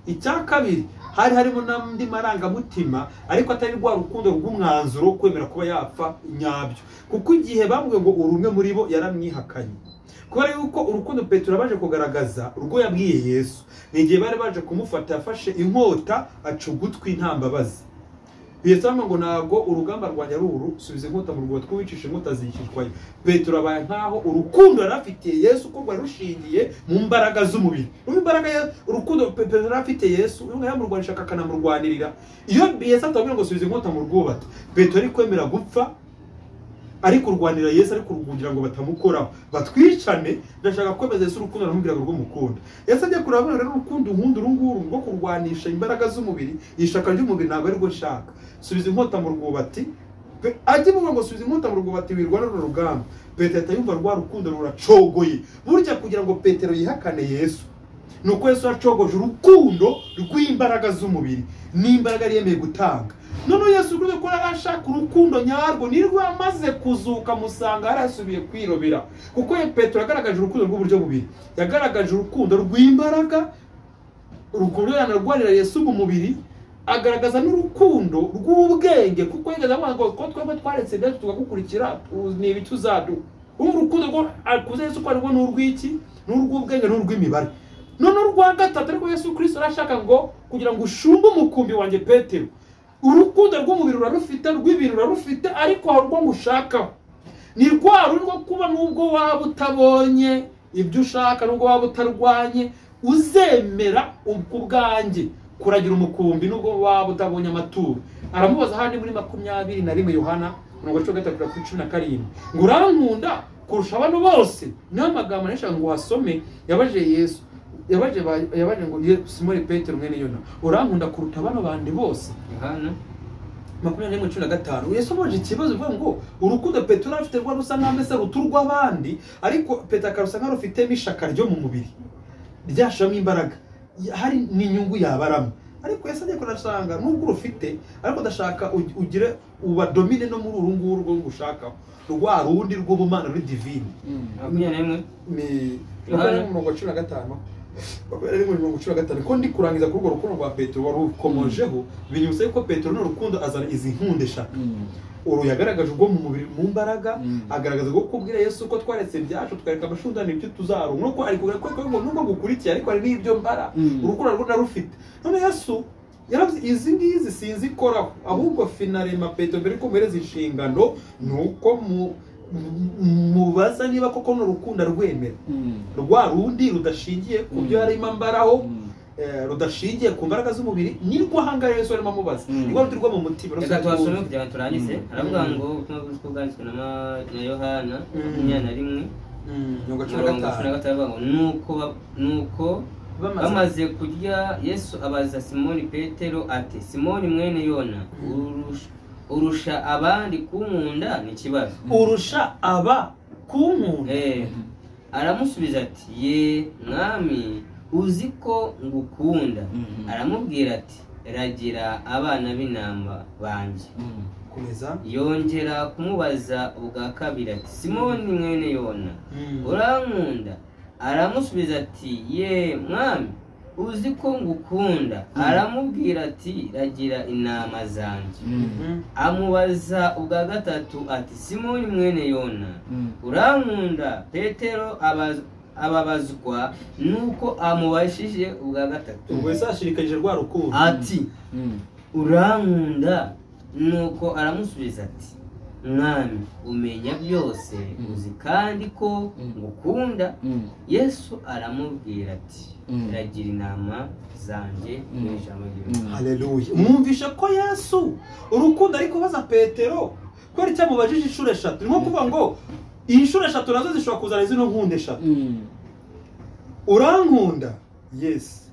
Icya kabiri hari harimo n'andi marangamutima ariko atari rwa rukundo rw'umwanzuro wo kwemera kuba yapfa nyabyo, kuko igihe bamwe ngo uri umwe muri bo yaramwihakanye. Kubera yuko urukundo Petero baje kugaragaza urwo yabwiye Yesu ni igihe bari baje kumufata yafashe inkota aca ugutwi nta mbabazi. Yesu ngo ntabwo urugamba rwanjye ari uru, subiza inkota mu rwubati kuwicisha inkota zikishwayo. Petero abaye nkaho urukundo yari afitiye Yesu ko rwari rushingiye mu mbaraga z'umubiri. Mu mbaraga ya urukundo Petero yari afitiye Yesu, umwe yamurwanisha akanamurwanirira. Iyo Yesu atabwira ngo subiza inkota mu rwubati, Petero ari kwemera gupfa ari kurwanira Yesu, ari kugira ngo batamukoraho batwicane. Ndashaka kwemeza Yesu urukundo aramubwira ngo rw'umukunda. Yesu ajya kurabona rero urukundo nkunda urunguru rwo kurwanisha imbaraga z'umubiri, ishaka ry'umubiri ntabwo ari rwo nshaka. Subiza inkota mu rwubati, ajye muvuga ngo subiza inkota mu rwubati wirwana runo rugamba. Petero ahita yumva rwa rukundo ruracogoye. Burya kugira ngo Petero yihakane Yesu nuko Yesu yacogoje urukundo rw'imbaraga z'umubiri n'imbaraga yari yemeye gutanga. None Yesu kuri ko arashaka urukundo nyarwo nirwo amaze kuzuka musanga yarasubiye kwirobera, kuko Petero yagaragaje urukundo rw'uburyo bubiri. Yagaragaje urukundo rw'imbaraga, urukundo yanarwanira Yesu mu mubiri, agaragaza n'urukundo rw'ubwenge, kuko yigeze avuga ngo ko twebwe twaretse ibyacu tukagukurikira ni ibiki uzaduha. Uru rukundo rwo akuze Yesu ko arirwo n'urw'iki, n'urw'ubwenge n'urw'imibare. None urwa gatatu ariko Yesu Kristo arashaka ngo kugira ngo ushumbe umukumbi wanjye Petero, urukundo rw'umubiri urarufite, rw'ibintu urarufite, ariko hari urwo ngushakaho. Ni rwa rwo kuba nubwo waba utabonye ibyo ushaka, nubwo waba utarwanye, uzemera ku bwanjye kuragira umukumbi nubwo waba utabonye amaturo. Aramubaza handi muri 21 Yohana 13-17 ngo urankunda kurusha abantu bose. Niyo magambo nashaka ngo wasome yabaje Yesu, yabaje ngo Simoni Petero mwene Yona, urankunda kuruta bano bandi bose. Yohana 21:15 Yesu abaje ikibazo uvuga ngo urukundo Petero afite rwa rusa nk'amese ruturwa abandi, ariko Petero akarusa nk'arufitemo ishaka ryo mu mubiri ryashamo imbaraga, hari n'inyungu yabaramo. Ariko Yesu agiye kurasanga nubwo urufite ariko ndashaka ugire ubadomine no muri uru nguru rwo ngushakaho, rwa rundi rw'ubumana ruri divine. 21 ni 15 15 ko ndi kurangiza kuri urwo rukundo rwa Petero warukomojeho, binyibutsa yuko Petero n'urukundo azana izi nkunda eshatu. Uru yagaragaje ubwo mu mubiri mu mbaraga, agaragaza ubwo kubwira Yesu ko twaretse ibyacu tukareka amashundane ibyo tuzaronka, nuko ari kugira ko nubwo gukurikiye ariko ari n'ibyo mbara, urukundo rwo narufite. None Yesu yaravuze izi ngizi sinzi koraho, ahubwo finalema Petero mbere ko muhereza inshingano nuko mubaza niba koko n'urukundo rwemera rwa rundi rudashingiye ku byo yarimo mbaraho, rudashingiye ku mbaraga z'umubiri, nirwo hanga Yesu arimo amubaza, nirwo rundi rwo mu mutima. Reka tuhasome kugira ngo turangize. Aravuga ngo ubutumwa bwiza bwanditswe na Yohana 21 15 ngo nuko bamaze kurya Yesu abaza Simoni Petero ati Simoni mwene Yona, urusha abandi kunkunda? Ni ikibazo. Urusha aba kunkunda? Aramusubiza ati ye mwami, uzi ko ngukunda. Aramubwira ati ragira abana b'intama banjye. Komeza. Yongera kumubaza ubwa kabiri ati Simoni mwene Yona, urankunda? Aramusubiza ati ye mwami, uzi ko ngukunda. Aramubwira ati ragira intama zanjye. Amubaza ubwa gatatu ati Simoni mwene Yona, urankunda? Petero ababazwa nuko amubashije ubwa gatatu. Ubwo Yesu ashirikanyije rwa rukundo ati urankunda? Nuko aramusubiza ati mwami, umenya byose, uzi kandi ko ngukunda. Yesu aramubwira ati ragira intama zanjye. Mu ijambo ry'Imana. Haleluya. Mwumvishe ko Yesu urukundo ari kubaza Petero. Kubera icyo amubajije inshuro eshatu, ni nko kuvuga ngo inshuro eshatu nazo zishobora kuzana zino nkunda eshatu. Urankunda? Yes.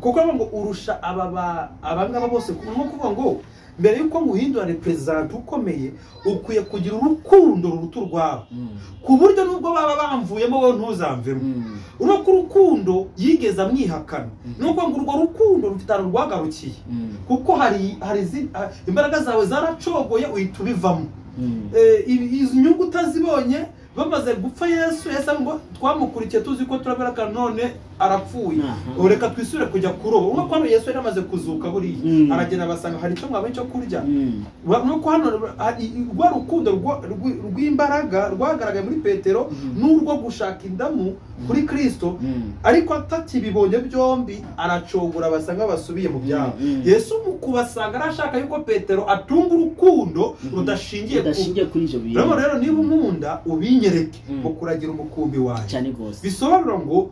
Kuko ngo urusha aba ngaba bose, nko kuvuga ngo mbere yuko nguhindura representant ukomeye ukwiye kugira urukundo ruruta urwawe, ku buryo nubwo baba bamvuyemo wowe ntuzamvemo. Urwo urukundo yigeze amwihakana, nuko ngo urwo rukundo rufite ahantu rwagarukiye, kuko hari imbaraga zawe zaracogoye uhita ubivamo. Izi nyungu utazibonye bamaze gupfa Yesu ngo twamukurikiye tuzi ko turabera none arapfuye, reka twisure kujya kuroba. Urumva ko hano Yesu yari amaze kuzuka buriya, aragenda basanga hari icyo mwabonye cyo kurya. Nuko hano rwa rukundo rw'imbaraga rwagaragaye muri Petero n'urwo gushaka indamu kuri Kristo, ariko atakibibonye byombi aracogora basanga basubiye mu byabo. Yesu mu kubasanga arashaka yuko Petero atunga urukundo rudashingiye kuri ibyo bintu. Rero niba unkunda ubinyereke mu kuragira umukumbi wanjye. Bisobanura ngo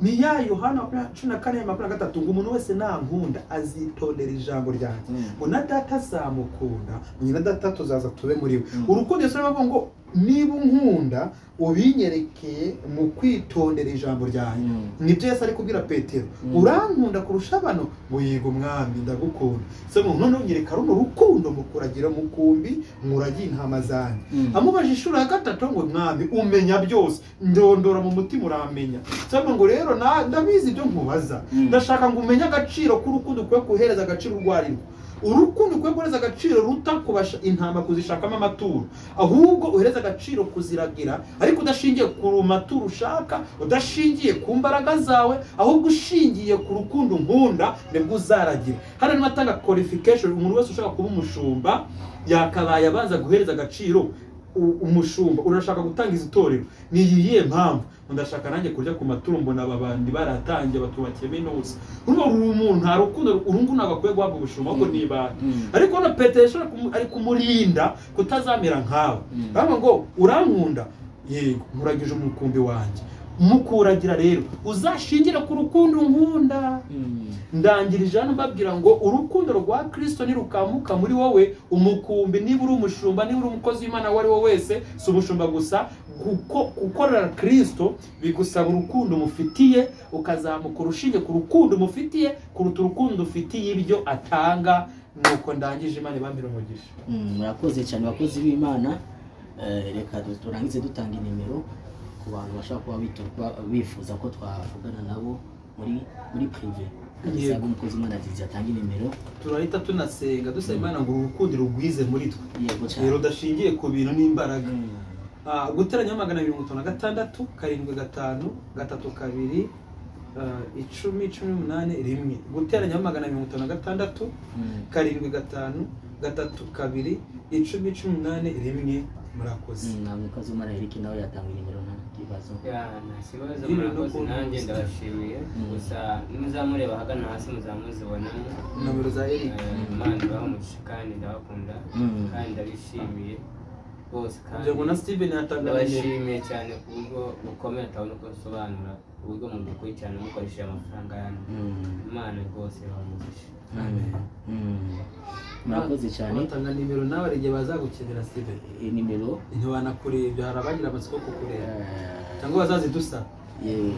ni ya Yohana 14:23 ngo umuntu wese nankunda azitondera ijambo ryanjye, ngo na data azamukunda, ngo na data tuzaza tube muri we. Urukundo Yesu aravuga ngo niba unkunda ubinyerekeye mu kwitondera ijambo ryanjye. Nibyo Yesu ari kubwira Petero, urankunda kurusha bano? Ngo yego mwami ndagukunda. Se mu none unyereka runo rukundo mu kuragira mukumbi muragiye intama zanjye. Amubaje inshuro ya gatatu ngo mwami umenya byose, ndondora mu mutima uramenya. Se ngo rero ndabizi ibyo nkubaza, ndashaka ngo umenye agaciro k'urukundo ukwiye kuhereza agaciro urwarirwo. Urukundo ukwiye guhereza agaciro ruta kubasha intama kuzishakamo amaturo, ahubwo uhereza agaciro kuziragira, ariko udashingiye ku maturo ushaka, udashingiye ku mbaraga zawe, ahubwo ushingiye ku rukundo nkunda, nibwo uzaragira. Hano niba atanga qualification, umuntu wese ushaka kuba umushumba yakabaye abanza guhereza agaciro umushumba. Urashaka gutangiza itorero, ni iyihe mpamvu? Ndashaka nanjye kurya ku maturo, mbona aba bandi baratangiye batubakiye minusi. Urumva uri umuntu nta rukundo, urungu ntabwo akwiye guhabwa ubushumba ahubwo ni ibanga. Ariko hano Petero ari kumurinda kutazamera nkawe. Baravuga ngo urankunda? Yego, nkuragije umukumbi wanjye. Mukuragira rero uzashingira ku rukundo nkunda. Ndangirije hano mbabwira ngo urukundo rwa Kristo nirukamuka muri wowe, umukumbi, niba uri umushumba, niba uri umukozi w'Imana uwo ari we wese, si umushumba gusa, gukorera Kristo bigusaba urukundo umufitiye, ukazamuka urushinge ku rukundo umufitiye kuruta urukundo ufitiye ibyo atanga. Nuko ndangije, Imana ibambire umugisha. Murakoze cyane bakozi b'Imana. Reka turangize dutanga inimero ku bantu bashaka kuba bifuza ko twavugana nabo muri prive. Kabisa umukozi Imana Didier atanga inimero, turahita tunasenga dusaba Imana ngo urukundo rugwize muri twe, rero rudashingiye ku bintu n'imbaraga. Guteranya 256 75 32 10 18 1. Guteranya 256 75 32 10 18 1. Murakoze. Nta mukozi w'Imana Eric nawe yatanga inimero nta kibazo. Nta kibazo, murakoze, nanjye ndabashimiye. Gusa nimuzamureba ahagana hasi muzamuzibonamo nomero za Eric. Imana ibahe umugisha kandi ndabakunda kandi ndabishimiye bose, kandi ngo na Steven yatanga ndabashimiye cyane ku buryo bukomeye atabona uko nsobanura, uburyo mudukurikirana mukoresheje amafaranga yanyu. Imana rwose ibahe umugisha. Murakoze cyane. Batanga nimero nawe hari igihe bazagukenera Steven. Nimero ntibanakurebye, hari abagira amatsiko kukureba cyangwa bazazidusaba. Yewe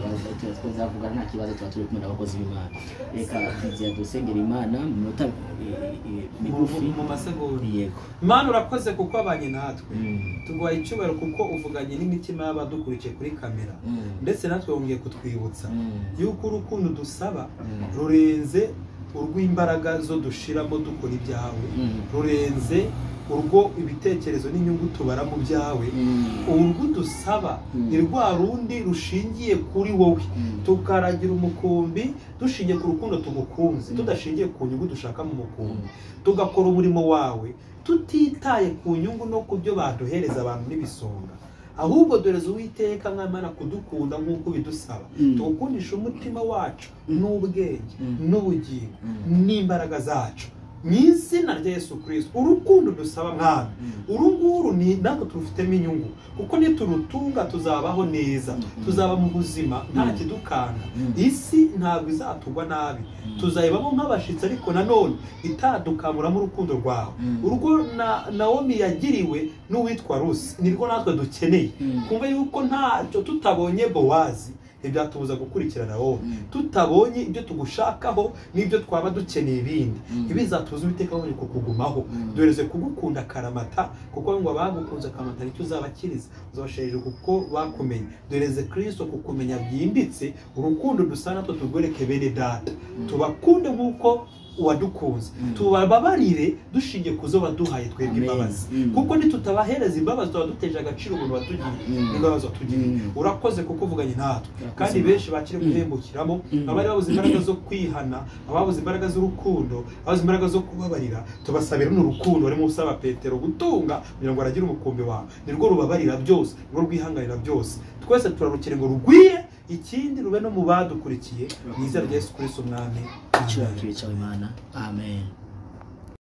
twazavugana nta kibazo, tuba turi kumwe n'abakozi b'Imana. Reka Didier dusengera Imana mu minota migufi, mu masegonda. Yego. Imana urakoze kuko abanye natwe, tuguhaye icyubahiro kuko uvuganye n'imitima y'abadukurikiye kuri kamera, ndetse natwe wongeye kutwibutsa yuko urukundo dusaba rurenze urw'imbaraga zo dushiramo dukora ibyawe, rurenze urwo ibitekerezo n'inyungu tubara mu byawe. Urwo dusaba ni rwa rundi rushingiye kuri wowe, tukaragira umukumbi dushingiye ku rukundo tugukunze, tudashingiye ku nyungu dushaka mu mukumbi, tugakora umurimo wawe tutitaye ku nyungu no ku byo baduhereza abantu n'ibisonga, ahubwo doreza Uwiteka mwamana kudukunda nk'uko bidusaba, tugukundisha umutima wacu n'ubwenge n'ubugingo n'imbaraga zacu. Mu izina rya Yesu Kristo, urukundo dusaba Mwami, uru nguru ni natwe turufitemo inyungu, kuko niturutunga tuzabaho neza, tuzaba mu buzima nta kidukanga, isi ntabwo izatugwa nabi, tuzayibamo nk'abashitsi, ariko nanone itadukamuramo urukundo rwawe. Urwo Nawomi yagiriwe n'uwitwa Rusi nirwo natwe dukeneye. Kumva yuko ntacyo tutabonye Bowazi ntibyatubuza gukurikira Nawomi, tutabonye ibyo tugushakaho n'ibyo twaba dukeneye ibindi, ntibizatubuza Uwiteka wabonye kukugumaho. Duhereze kugukunda akaramata, kuko ngo abagukunze akaramata nicyo uzabakiriza, uzabasharije kuko bakumenye. Duhereze Kristo kukumenya byimbitse, urukundo dusa natwe turwereke bene data, tubakunde nk'uko uwadukunze, tubababarire dushingiye ku zo waduhaye twebwe imbabazi, kuko nitutabahereza imbabazi tuba duteje agaciro umuntu watugiriye n'imbabazi watugiriye. Urakoze kuko uvuganye natwe, kandi benshi bakiri guhembukiramo, abari babuze imbaraga zo kwihana, ababuze imbaraga z'urukundo, ababuze imbaraga zo kubabarira, tubasabira n'urukundo barimo usaba Petero gutunga kugira ngo aragire umukumbi wawe. Nirwo rubabarira byose, nirwo rwihanganira byose. Twese turarukire ngo rugwire, ikindi rube no mu badukurikiye. Mu izina rya Yesu Kristo Umwami. Icyubahiro cyawe Imana. Amen.